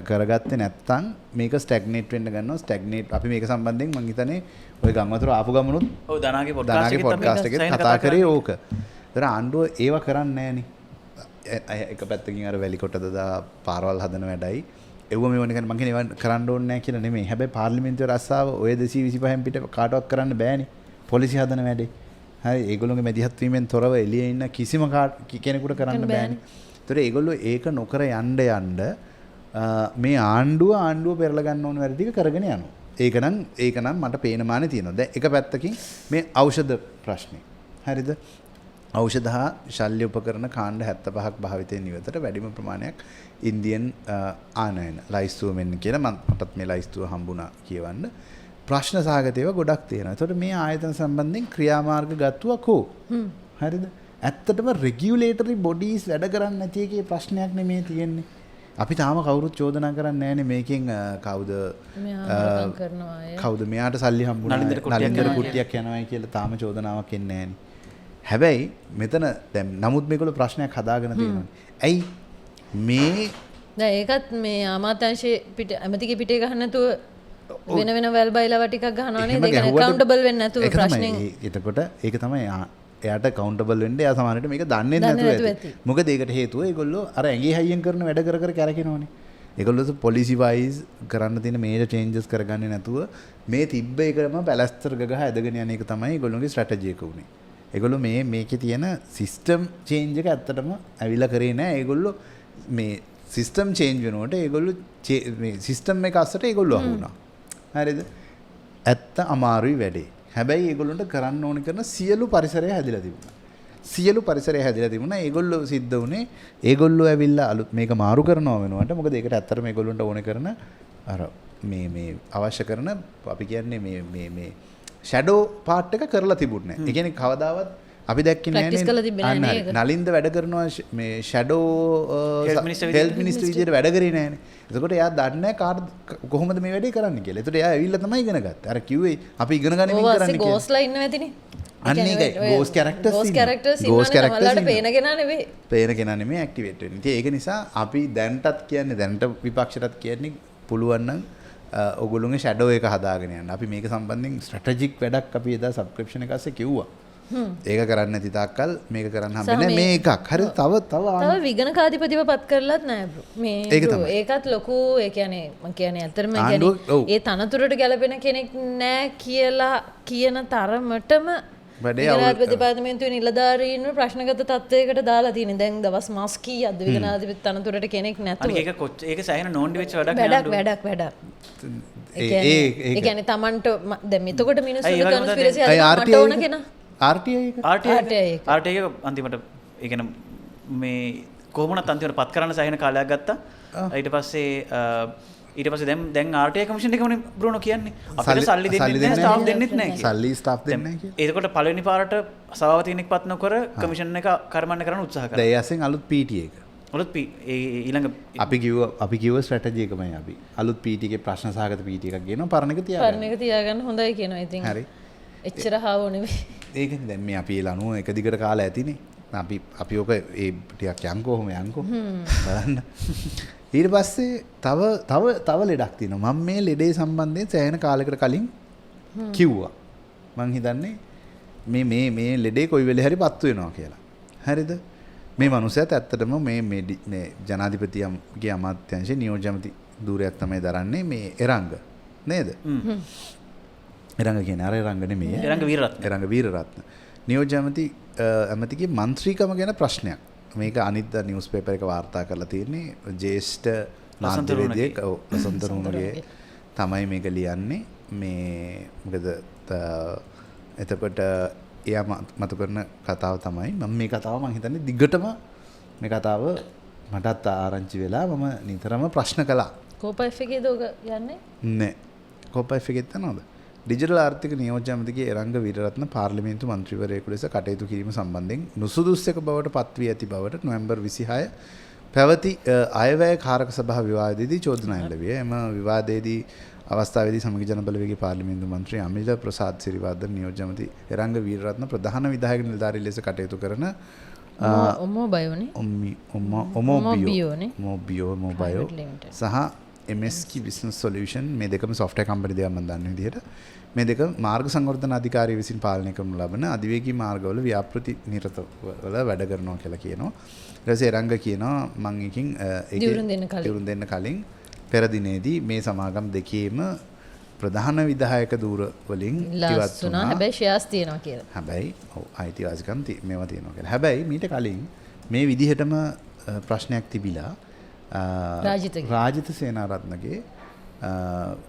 කරගත්තේ නැත්තම් මේක ස්ටැග්නේට් වෙන්න ගන්නවා. ස්ටැග්නේට් අපි මේක සම්බන්ධයෙන් මං හිතන්නේ ඔය ගම් වතුර ආපු ගමනුත් ඔව් දනාගේ පොඩ්කාස්ට් එකෙත් කතා කරේ ඕක. ඒතර ආණ්ඩුව ඒව කරන්නේ නෑනේ. එක පැත්තකින් අර වැලි කොට දදා පාරවල් හදන වැඩයි එව්ව මේව නිකන් මං කියන්නේ ඒවා කරන්න ඕනේ නෑ කියලා නෙමෙයි. හැබැයි පාර්ලිමේන්තුවේ රස්සාව ඔය 225න් පිට කාටවත් කරන්න බෑනේ. පොලිසිය හදන වැඩේ. හරි ඒගොල්ලෝගේ මැදිහත් වීමෙන් තොරව එළියේ ඉන්න කිසිම කෙනෙකුට කරන්න බෑනේ. ඒතර ඒගොල්ලෝ ඒක නොකර යන්න යන්න මේ ආණ්ඩුව පෙරලා ගන්න ඕන වැඩ ටික කරගෙන යනවා. ඒක නම් මට පේන මානේ තියෙනවා. දැන් එක පැත්තකින් මේ ඖෂධ ප්‍රශ්නේ. හරිද? ඖෂධ හා ශල්‍ය උපකරණ කාණ්ඩ 75ක් භාවිතයෙන් ඉවතට වැඩිම ප්‍රමාණයක් ඉන්දියන් ආනයන ලයිස්තුව මෙන්න කියලා මටත් මේ ලයිස්තුව හම්බුණා කියවන්න. ප්‍රශ්න සහගත ඒවා ගොඩක් තියෙනවා. ඒතකොට මේ ආයතන සම්බන්ධයෙන් ක්‍රියාමාර්ග ගත්තුවා කෝ? හරිද? ඇත්තටම රෙගියුලේටරි බොඩීස් වැඩ කරන්නේ නැති එකේ ප්‍රශ්නයක් නෙමෙයි තියෙන්නේ. අපි තාම කවුරුත් චෝදනා කරන්නේ නැහනේ මේකෙන් කවුද කවුද මෙයාට සල්ලි හම්බුණා නලින්දර කුට්ටියක් යනවායි කියලා තාම චෝදනාවක් එන්නේ නැහනේ. හැබැයි මෙතන දැන් නමුත් මේගොල්ලෝ ප්‍රශ්නයක් හදාගෙන තියෙනවා. ඇයි මේ දැන් ඒකත් මේ අමාත්‍යාංශයේ පිට ඇමතිගේ පිටේ ගහන්න නැතුව වෙන වෙන වැල් බයිලව ටිකක් ගහනවා නේද? ඒක ඇකවුන්ටබල් වෙන්නේ නැතුව ප්‍රශ්නෙන්. එතකොට ඒක තමයි එයාට ඇකවුන්ටබල් වෙන්න එයා සමහර විට මේක දන්නේ නැතුව ඇති. මොකද ඒකට හේතුව ඒගොල්ලෝ අර ඇඟේ හයියෙන් කරන වැඩ කර කර කැරකෙනවනේ. ඒගොල්ලෝ පොලිසි වයිස් කරන්න තියෙන මේජර් චේන්ජස් කරගන්නේ නැතුව මේ තිබ්බ එකම පැලැස්තර ගගහ ඇදගෙන යන එක තමයි ඒගොල්ලෝගේ ස්ට්‍රැටජි එක උනේ. ඒගොල්ලෝ මේ මේකේ තියෙන සිස්ටම් චේන්ජ් එක ඇත්තටම ඇවිල්ලා කරේ නෑ. ඒගොල්ලෝ මේ සිස්ටම් චේන්ජ් වෙනකොට ඒගොල්ලෝ මේ සිස්ටම් එක අස්සට ඒගොල්ලෝ අහු වුණා. හරිද? ඇත්ත අමාරුයි වැඩේ. හැබැයි ඒගොල්ලන්ට කරන්න ඕන කරන සියලු පරිසරය හැදිලා තිබුණා. සියලු පරිසරය හැදිලා තිබුණා. ඒගොල්ලෝ සිද්ධ වුණේ ඒගොල්ලෝ ඇවිල්ලා අලුත් මේක මාරු කරනවා වෙනුවට මොකද ඒකට ඇත්තටම ඒගොල්ලන්ට ඕන කරන අර මේ මේ අවශ්‍ය කරන අපි කියන්නේ මේ මේ මේ ෂැඩෝ පාර්ට් එක කරලා තිබුණේ නැහැ. ඒ කියන්නේ කවදාවත් අපි දැක්කේ නෑනේ. නලින්ද වැඩ කරනවා මේ ෂැඩෝ හෙල්ත් මිනිස්ටර් විදියට වැඩ කරේ නෑනේ. එතකොට එයා දන්නේ නෑ කාට කොහොමද මේ වැඩේ කරන්න කියලා. එතකොට එයා ඇවිල්ලා තමයි ඉගෙන ගත්තේ. අර කිව්වේ අපි ඉගෙන ගනිමින් කරන්න කියලා. ගෝස්ලා ඉන්නව ඇතිනේ. අන්න ඒකයි ගෝස් කැරක්ටර්ස් ගෝස් කැරක්ටර්ස් ඉන්නවනේ තමන්ලාට පේන කෙනා නෙවෙයි. පේන කෙනා නෙමෙයි ඇක්ටිවේට් වෙන්නේ. ඉතින් ඒක නිසා අපි දැන්ටත් කියන්නේ දැන්ට විපක්ෂයටත් කියන්නේ පුළුවන් නම් ඔගොල්ලෝගේ ෂැඩෝ එක හදාගෙන යන්න. අපි මේක සම්බන්ධයෙන් ස්ට්‍රැටජික් වැඩක් අපි එදා සබ්ස්ක්‍රිප්ෂන් එක අස්සේ කිව්වා. ඒක කරන්න නැති තාක්කල් මේක කරන්න හම්බෙන්නේ නැහැ. මේ එකක්. හරි තව තව තව විගණකාධිපතිව පත් කරලත් නෑ බ්‍රෝ. මේ ඒකත් ලොකු ඒ කියන්නේ මං කියන්නේ ඇත්තටම කියන්නේ ඒ තනතුරට ගැලපෙන කෙනෙක් නෑ කියලා කියන තරමටම විගණකාධිපති දෙපාර්තමේන්තුවේ නිලධාරීන්ව ප්‍රශ්නගත තත්ත්වයකට දාලා තියෙන්නේ. දැන් දවස් මාස කීයක්ද විගණකාධිපති තනතුරට කෙනෙක් නැතුව. අනික ඒක ඒක සෑහෙන නෝන්ඩි වෙච්ච වැඩක් නෑ. වැඩක් වැඩක්. ඒ කියන්නේ Tamanට දැන් එතකොට මිනිස්සුන්ට කන්ස්පිරසි හදන්න මට ඕන කෙනා. RTI එක RTI එක අන්තිමට ඒ කියන්නේ මේ කොහොම වුණත් අන්තිමට පත් කරන්න සෑහෙන කාලයක් ගත්තා. ඊට පස්සේ දැන් RTI commission එකමනේ බ්‍රෝනෝ කියන්නේ. අපිට සල්ලි දෙන්නෙත් නැහැ, ස්ටාෆ් දෙන්නෙත් නැහැ කියලා. සල්ලි ස්ටාෆ් දෙන්නේ නැහැ කියලා. එතකොට පළවෙනි පාරට සභාපති කෙනෙක් පත් නොකර කමිෂන් එක කර්මන්න කරන්න උත්සාහ කරා. දැන් ඒ අස්සෙන් අලුත් PT එක. අලුත් P ඒ ඊළඟ අපි කිව්ව ස්ට්‍රැටජි එකමයි අපි. අලුත් PT එකේ ප්‍රශ්න සහගත PT එකක් ගේනවා පරණ එක තියාගන්න. පරණ එක තියාගන්න හොඳයි කියනවා ඉතින්. හරි. එච්චර හාවෝ නෙවෙයි. ඒකනේ දැන් මේ අපි ඒ ලනුව එක දිගට කාලා ඇතිනේ. අපි ඔක ඒ ටිකක් යන්කෝ ඔහොම යන්කෝ බලන්න. ඊට පස්සේ තව තව තව ලෙඩක් තියෙනවා. මම මේ ලෙඩේ සම්බන්ධයෙන් සෑහෙන කාලයකට කලින් කිව්වා. මං හිතන්නේ මේ මේ මේ ලෙඩේ කොයි වෙලේ හරි පත්තු වෙනවා කියලා. හරිද? මේ මනුස්සයාත් ඇත්තටම මේ මේ මේ ජනාධිපතිගේ අමාත්‍යාංශයේ නියෝජ්‍ය ඇමති ධූරයක් තමයි දරන්නේ මේ එරංග නේද? එරංග කියන්නේ අර එරංග නෙමෙයි. එරංග වීරරත්න. එරංග වීරරත්න. නියෝජ්‍ය ඇමති ඇමතිගේ මන්ත්‍රීකම ගැන ප්‍රශ්නයක්. මේක අනිද්දා නිවුස් පේපර් එක වාර්තා කරලා තියෙන්නේ ජ්‍යෙෂ්ඨ නාට්‍යවේදියෙක් ඔව් ලසන්ත රුණගේ තමයි මේක ලියන්නේ. මේ මොකද එතකොට එයා මතු කරන කතාව තමයි මම මේ කතාව මං හිතන්නේ දිගටම මේ කතාව මටත් ආරංචි වෙලා මම නිතරම ප්‍රශ්න කළා. කෝපා F එකේද ඔක යන්නේ? නෑ. කෝපා F එකෙත් යනවද? ඩිජිටල් ආර්ථික නියෝජ්‍ය ඇමතිගේ එරංග වීරරත්න පාර්ලිමේන්තු මන්ත්‍රීවරයෙකු ලෙස කටයුතු කිරීම සම්බන්ධයෙන් නුසුදුස්සක බවට පත්වී ඇති බවට නොවැම්බර් 26 පැවති අයවැය කාරක සභා විවාදයේදී චෝදනා එල්ල විය. එම විවාදයේදී අවස්ථාවේදී සමගි ජන බලවේගයේ පාර්ලිමේන්තු මන්ත්‍රී අමිල ප්‍රසාද් සිරිවර්ධන නියෝජ්‍ය ඇමති එරංග වීරරත්න ප්‍රධාන විධායක නිලධාරී ලෙස කටයුතු කරන ඔමෝබයෝනේ ඔමෝබියෝ මොබයෝ සහ MSK Business Solution මේ දෙකම සොෆ්ට්වෙයාර් කම්පැනි දෙකක් මම දන්න විදිහට මේ දෙක මාර්ග සංවර්ධන අධිකාරිය විසින් පාලනය කරනු ලබන අධිවේගී මාර්ගවල ව්‍යාපෘති නිරත වල වැඩ කරනවා කියලා කියනවා. ඊට පස්සේ එරංග කියනවා මං එකකින් ඒකේ දියුණු දෙන්න කලින් පෙර දිනේදී මේ සමාගම් දෙකේම ප්‍රධාන විධායක දූර වලින් ඉවත් වුණා. හැබැයි ෂෙයාර්ස් තියෙනවා කියලා. හැබැයි ඔව් අයිතිවාසිකම් මේවා තියෙනවා කියලා. හැබැයි මීට කලින් මේ විදිහටම ප්‍රශ්නයක් තිබිලා රාජිත සේනාරත්නගේ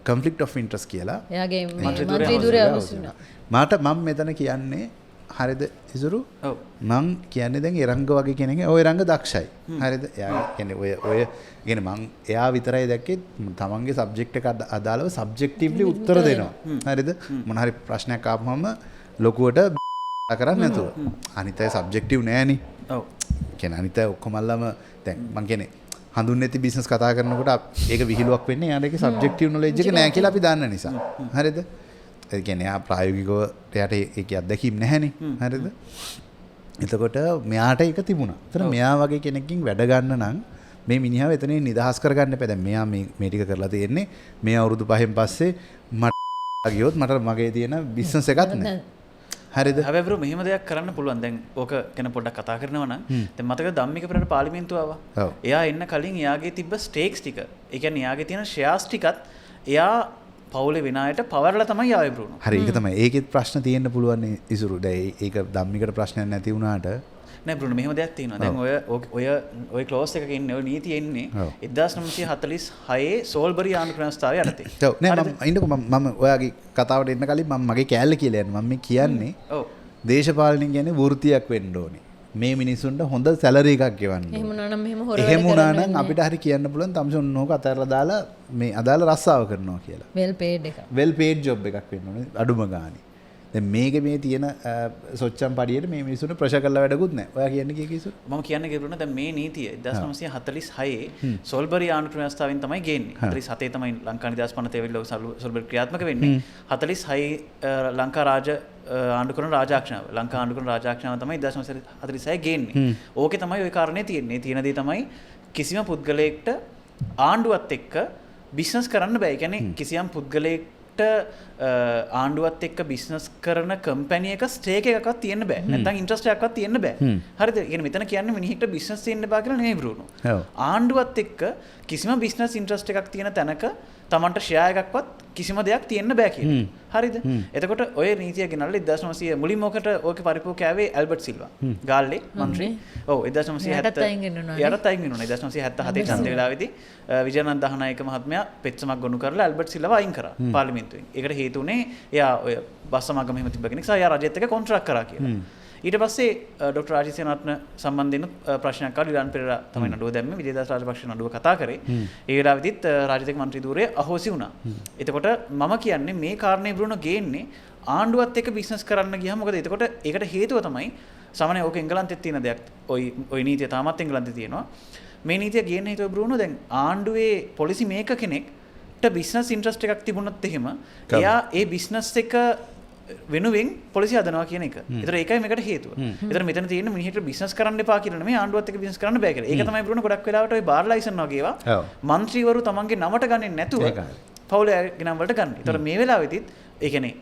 conflict of interest කියලා එයාගේ මන්ත්‍රී ධුරය අහුසි වුණා. මට මම මෙතන කියන්නේ හරිද ඉසුරු? ඔව්. මං කියන්නේ දැන් එරංග වගේ කෙනෙක් ඔය එරංග දක්ෂයි. හරිද? එයා කියන්නේ ඔය ඔය කියන්නේ මං එයා විතරයි දැක්කේ තමන්ගේ සබ්ජෙක්ට් එක අදාළව සබ්ජෙක්ටිව්ලි උත්තර දෙනවා. හරිද? මොන හරි ප්‍රශ්නයක් ආපුවම ලොකුවට කරන්නේ නැතුව. අනිත් අය සබ්ජෙක්ටිව් නෑනේ. ඔව්. කියන්නේ අනිත් අය ඔක්කොමල්ලාම දැන් මං කියන්නේ හඳුන්නේ නැති බිස්නස් කතා කරනකොට ඒක විහිළුවක් වෙන්නේ එයාට ඒකේ සබ්ජෙක්ටිව් නොලෙජ් එක නෑ කියලා අපි දන්න නිසා. හරිද? ඒ කියන්නේ එයා ප්‍රායෝගිකව එයාට ඒකේ අත්දැකීම් නැහැනේ. හරිද? එතකොට මෙයාට ඒක තිබුණා. එතන මෙයා වගේ කෙනෙක්ගෙන් වැඩ ගන්න නම් මේ මිනිහව එතනින් නිදහස් කරගන්න එපා. දැන් මෙයා මේ මේ ටික කරලා තියෙන්නේ මේ අවුරුදු 5න් පස්සේ මට ගියොත් මට මගේ තියෙන බිස්නස් එකක් නෑ. හරිද? හැබැයි බ්‍රෝ මෙහෙම දෙයක් කරන්න පුළුවන්. දැන් ඕක ගැන පොඩ්ඩක් කතා කරනවා නම් දැන් මතකද ධම්මික පෙරේර පාර්ලිමේන්තුව ආවා. එයා එන්න කලින් එයාගේ තිබ්බ ස්ටේක්ස් ටික, ඒ කියන්නේ එයාගේ තියෙන ෂෙයාර්ස් ටිකත් එයා පවුලේ වෙන අයට පවරලා තමයි ආවේ බ්‍රෝනෝ. හරි ඒක තමයි. ඒකෙත් ප්‍රශ්න තියෙන්න පුළුවන් නේ ඉසුරු. දැන් ඒක ධම්මිකට ප්‍රශ්නයක් නැති වුණාට නෑ බ්‍රෝනෝ මෙහෙම දෙයක් තියෙනවා. දැන් ඔය ඔය ඔය ක්ලෝස් එකක ඉන්නේ ඔය නීතිය එන්නේ 1946 සෝල්බරි ආණ්ඩු ක්‍රමස්ථාවය යටතේ. ඔව් නෑ මම ඉන්නකෝ මම ඔයාගේ කතාවට එන්න කලින් මම මගේ කෑල්ල කියලා යන්න. මම මේ කියන්නේ ඔව් දේශපාලනය කියන්නේ වෘත්තියක් වෙන්න ඕනේ. මේ මිනිසුන්ට හොඳ සැලරි එකක් ගෙවන්න ඕනේ. එහෙම වුණා නම් මෙහෙම හොර වැඩ එහෙම වුණා නම් අපිට හරි කියන්න පුළුවන් තමස ඔන්න ඕක අතහැරලා දාලා මේ අදාළ රස්සාව කරනවා කියලා. වෙල් පේඩ් එකක්. වෙල් පේඩ් ජොබ් එකක් වෙන්න ඕනේ අඩුම ගානේ. දැන් මේකේ මේ තියෙන සොච්චම් පඩියට මේ මිනිසුන්ට ප්‍රෙෂර් කරලා වැඩකුත් නැහැ. ඔයා කියන්නේ කී කීසු? මම කියන්නේ කිරුණා දැන් මේ නීතිය 1946 සෝල්බරි ආණ්ඩු ක්‍රම ව්‍යවස්ථාවෙන් තමයි ගේන්නේ. 47 තමයි ලංකා නිදහස් පනත ඇවිල්ලා සෝල්බරි ක්‍රියාත්මක වෙන්නේ. 46 ලංකා රාජ ආණ්ඩු කරන රාජාඥාව. ලංකා ආණ්ඩු කරන රාජාඥාව තමයි 1946 ගේන්නේ. ඕකේ තමයි ওই කාරණේ තියෙන්නේ. තියෙන දේ තමයි කිසිම පුද්ගලයෙක්ට ආණ්ඩුවත් එක්ක බිස්නස් කරන්න බෑ. ඒ කියන්නේ කිසියම් පුද්ගලයෙක් ආණ්ඩුවත් එක්ක බිස්නස් කරන කම්පැනි එක ස්ටේක් එකක්වත් තියෙන්න බෑ. නැත්නම් ඉන්ට්‍රස්ට් එකක්වත් තියෙන්න බෑ. හරිද? ඒ කියන්නේ මෙතන කියන්නේ මිනිහෙක්ට බිස්නස් තියෙන්න බෑ කියලා නෙමෙයි බ්‍රූනෝ. ආණ්ඩුවත් එක්ක කිසිම බිස්නස් ඉන්ට්‍රස්ට් එකක් තියෙන තැනක Tamanට ෂෙයා එකක්වත් කිසිම දෙයක් තියෙන්න බෑ කියන එක. හරිද? එතකොට ඔය නීතිය ගෙනල්ලා 1900 මුලින්ම ඔකට ඕකේ පරිපූර්ණ කෑවේ ඇල්බර්ට් සිල්වා. ගාල්ලේ මන්ත්‍රී. ඔව් 1970 යටත් අයින් වෙනුණා. 1977 ඡන්ද වෙලාවේදී විජයනන්ද දහනායක මහත්මයා පෙත්සමක් ගොනු කරලා ඇල්බර්ට් සිල්වාව අයින් කරා පාර්ලිමේන්තුවෙන්. ඒකට හේතු වුණේ එයා ඔය බස් සමාගම එහෙම තිබ්බ කෙනෙක් සහ එයා රජයත් එක්ක කොන්ට්‍රැක්ට් කරා කියලා. ඊට පස්සේ ඩොක්ටර් රාජීව් සේනාරත්න සම්බන්ධයෙන් ප්‍රශ්නයක් ආවා. ලිලන් පෙරේරා තමයි නඩුව දැම්මේ. විජේදාස රාජපක්ෂ නඩුව කතා කරේ. ඒ වෙලාවෙදිත් රාජිතක මන්ත්‍රී ධූරය අහෝසි වුණා. එතකොට මම කියන්නේ මේ කාරණේ බ්‍රුණෝ ගේන්නේ ආණ්ඩුවත් එක්ක බිස්නස් කරන්න ගියාම මොකද එතකොට ඒකට හේතුව තමයි සාමාන්‍ය ඕක එංගලන්තෙත් තියෙන දෙයක්. ඔය නීතිය තාමත් එංගලන්තේ තියෙනවා. මේ නීතිය ගේන්න හේතුව බ්‍රුණෝ දැන් ආණ්ඩුවේ පොලිසි මේකර් කෙනෙක්ට බිස්නස් ඉන්ට්‍රස්ට් එකක් තිබුණොත් එහෙම එයා ඒ බිස්නස් එක වෙනුවෙන් පොලිසිය හදනවා කියන එක. ඒතර ඒකයි මේකට හේතුව. ඒතර මෙතන තියෙන මිනිහෙක්ට බිස්නස් කරන්න එපා කියලා නෙමෙයි ආණ්ඩුවත් එක්ක බිස්නස් කරන්න බෑ කියලා. ඒක තමයි බ්‍රුණෝ ගොඩක් වෙලාවට ඔය බාර් ලයිසන් වගේ ඒවා මන්ත්‍රීවරු තමන්ගේ නමට ගන්නේ නැතුව පවුලේ නම් වලට ගන්න. ඒතර මේ වෙලාවෙදිත් ඒ කියන්නේ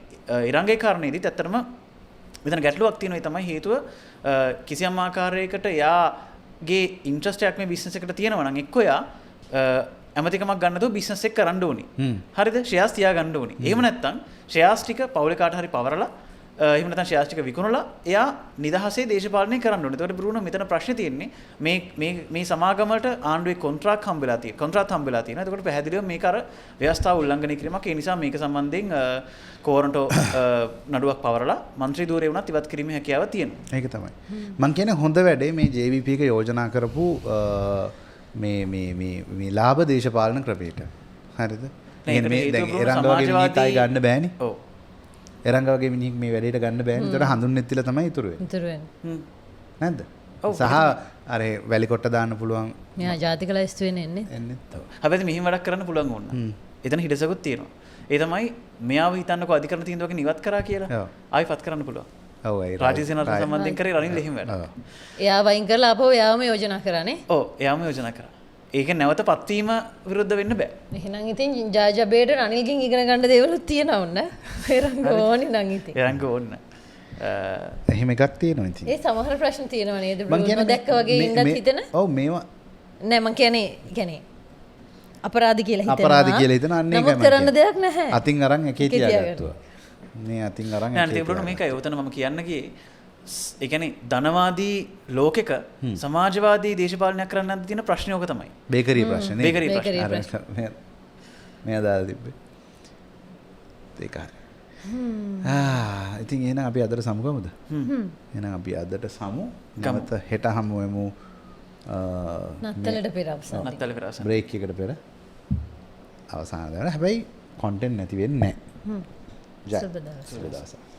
ඉරංගේ කාරණේදිත් ඇත්තටම මෙතන ගැටලුවක් තියෙනවා. ඒ තමයි හේතුව කිසියම් ආකාරයකට එයාගේ ඉන්ට්‍රස්ට් එකක් මේ බිස්නස් එකට තියෙනවා නම් එක්ක එයා ඇමතිකමක් ගන්න නැතුව බිස්නස් එක කරන්න ඕනි. හරිද? ෂෙයාර්ස් තියා ගන්න ඕනි. එහෙම නැත්නම් ෂෙයාර්ස් ටික පවුලේ කාට හරි පවරලා එහෙම නැත්නම් ෂෙයාර්ස් ටික විකුණලා එයා නිදහසේ දේශපාලනය කරන්න ඕනේ. එතකොට බ්‍රුනෝ මෙතන ප්‍රශ්නේ තියෙන්නේ මේ මේ මේ සමාගම වලට ආණ්ඩුවේ කොන්ත්‍රාත් හම්බ වෙලා තියෙනවා. කොන්ත්‍රාත් හම්බ වෙලා තියෙනවා. එතකොට පැහැදිලිවම මේක අර ව්‍යවස්ථාව උල්ලංඝනය කිරීමක්. ඒ නිසා මේක සම්බන්ධයෙන් කෝරන්ටෝ නඩුවක් පවරලා മന്ത്രി ධූරය වුණත් ඉවත් කිරීමේ හැකියාව තියෙනවා. ඒක තමයි. මං කියන්නේ හොඳ වැඩේ මේ JVP එක යෝජනා කරපු මේ මේ මේ මේ ලාභ දේශපාලන ක්‍රමයට. හරිද? මේ දැන් එරංග වගේ මිනිහෙක් ආයි ගන්න බෑනේ. ඔව්. එරංග වගේ මිනිහෙක් මේ වැඩේට ගන්න බෑනේ. ඒතකොට හඳුන්නෙත් තියලා තමයි ඉතුරු වෙන්නේ. ඉතුරු වෙන්නේ. නැද්ද? සහ අර වැලි කොට්ට දාන්න පුළුවන්. මෙයා ජාතික ලයිස්තු වෙන්නේ එන්නේ. එන්නෙත් ඔව්. හැබැයි මෙහිම වැඩක් කරන්න පුළුවන් ඕන. එතන හිඩසකුත් තියෙනවා. ඒ තමයි මෙයාව හිතන්නකෝ අධිකරණ තීන්දුවකින් ඉවත් කරා කියලා. ආයි පත් කරන්න පුළුවන්. ඔව් ඒ රාජ්‍ය සේනාරත්න සම්බන්ධයෙන් කරේ රනිල් එහෙම වැඩක්. එයා වයින් කරලා ආපහු එයාම යෝජනා කරානේ. ඔව් එයාම යෝජනා කරා. ඒක නැවත පත්වීම විරුද්ධ වෙන්න බෑ. එහෙනම් ඉතින් ජාජබේට රනිල්ගෙන් ඉගෙන ගන්න දේවලුත් තියෙනවා ඔන්න. එරංග ඕනි නම් ඉතින්. එරංග ඕන. එහෙම එකක් තියෙනවා ඉතින්. ඒ සමහර ප්‍රශ්න තියෙනවා නේද? බ්‍රුනෝ දැක්ක වගේ ඉන්නත් හිතෙන. ඔව් මේවා නෑ මං කියන්නේ අපරාධ කියලා හිතෙනවා. අපරාධ කියලා හිතන අන්න ඒකයි. නමුත් කරන්න දෙයක් නැහැ. අතින් අරන් එකේ තියාගත්තා. මේ අතින් අරන් නෑ අනිත් බ්‍රුනෝ මේකයි ඔතන මම කියන්න ගියේ. ඒ කියන්නේ ධනවාදී ලෝකෙක සමාජවාදී දේශපාලනයක් කරන්න යද්දී තියෙන ප්‍රශ්නේ ඕක තමයි. බේකරි ප්‍රශ්නේ නේ. බේකරි ප්‍රශ්නේ. මෙයා දාලා තිබ්බේ. ඒක හරි. ඉතින් එහෙනම් අපි අදට සමු ගමුද? එහෙනම් අපි අදට සමු. නැවත හෙට හමු වෙමු. නත්තලට පෙර අවසන්. නත්තලට පෙර අවසන්. බ්‍රේක් එකට පෙර අවසාන දවන. හැබැයි කොන්ටෙන්ට් නැති වෙන්නේ නැහැ. සුබ දවසක්. සුබ දවසක්.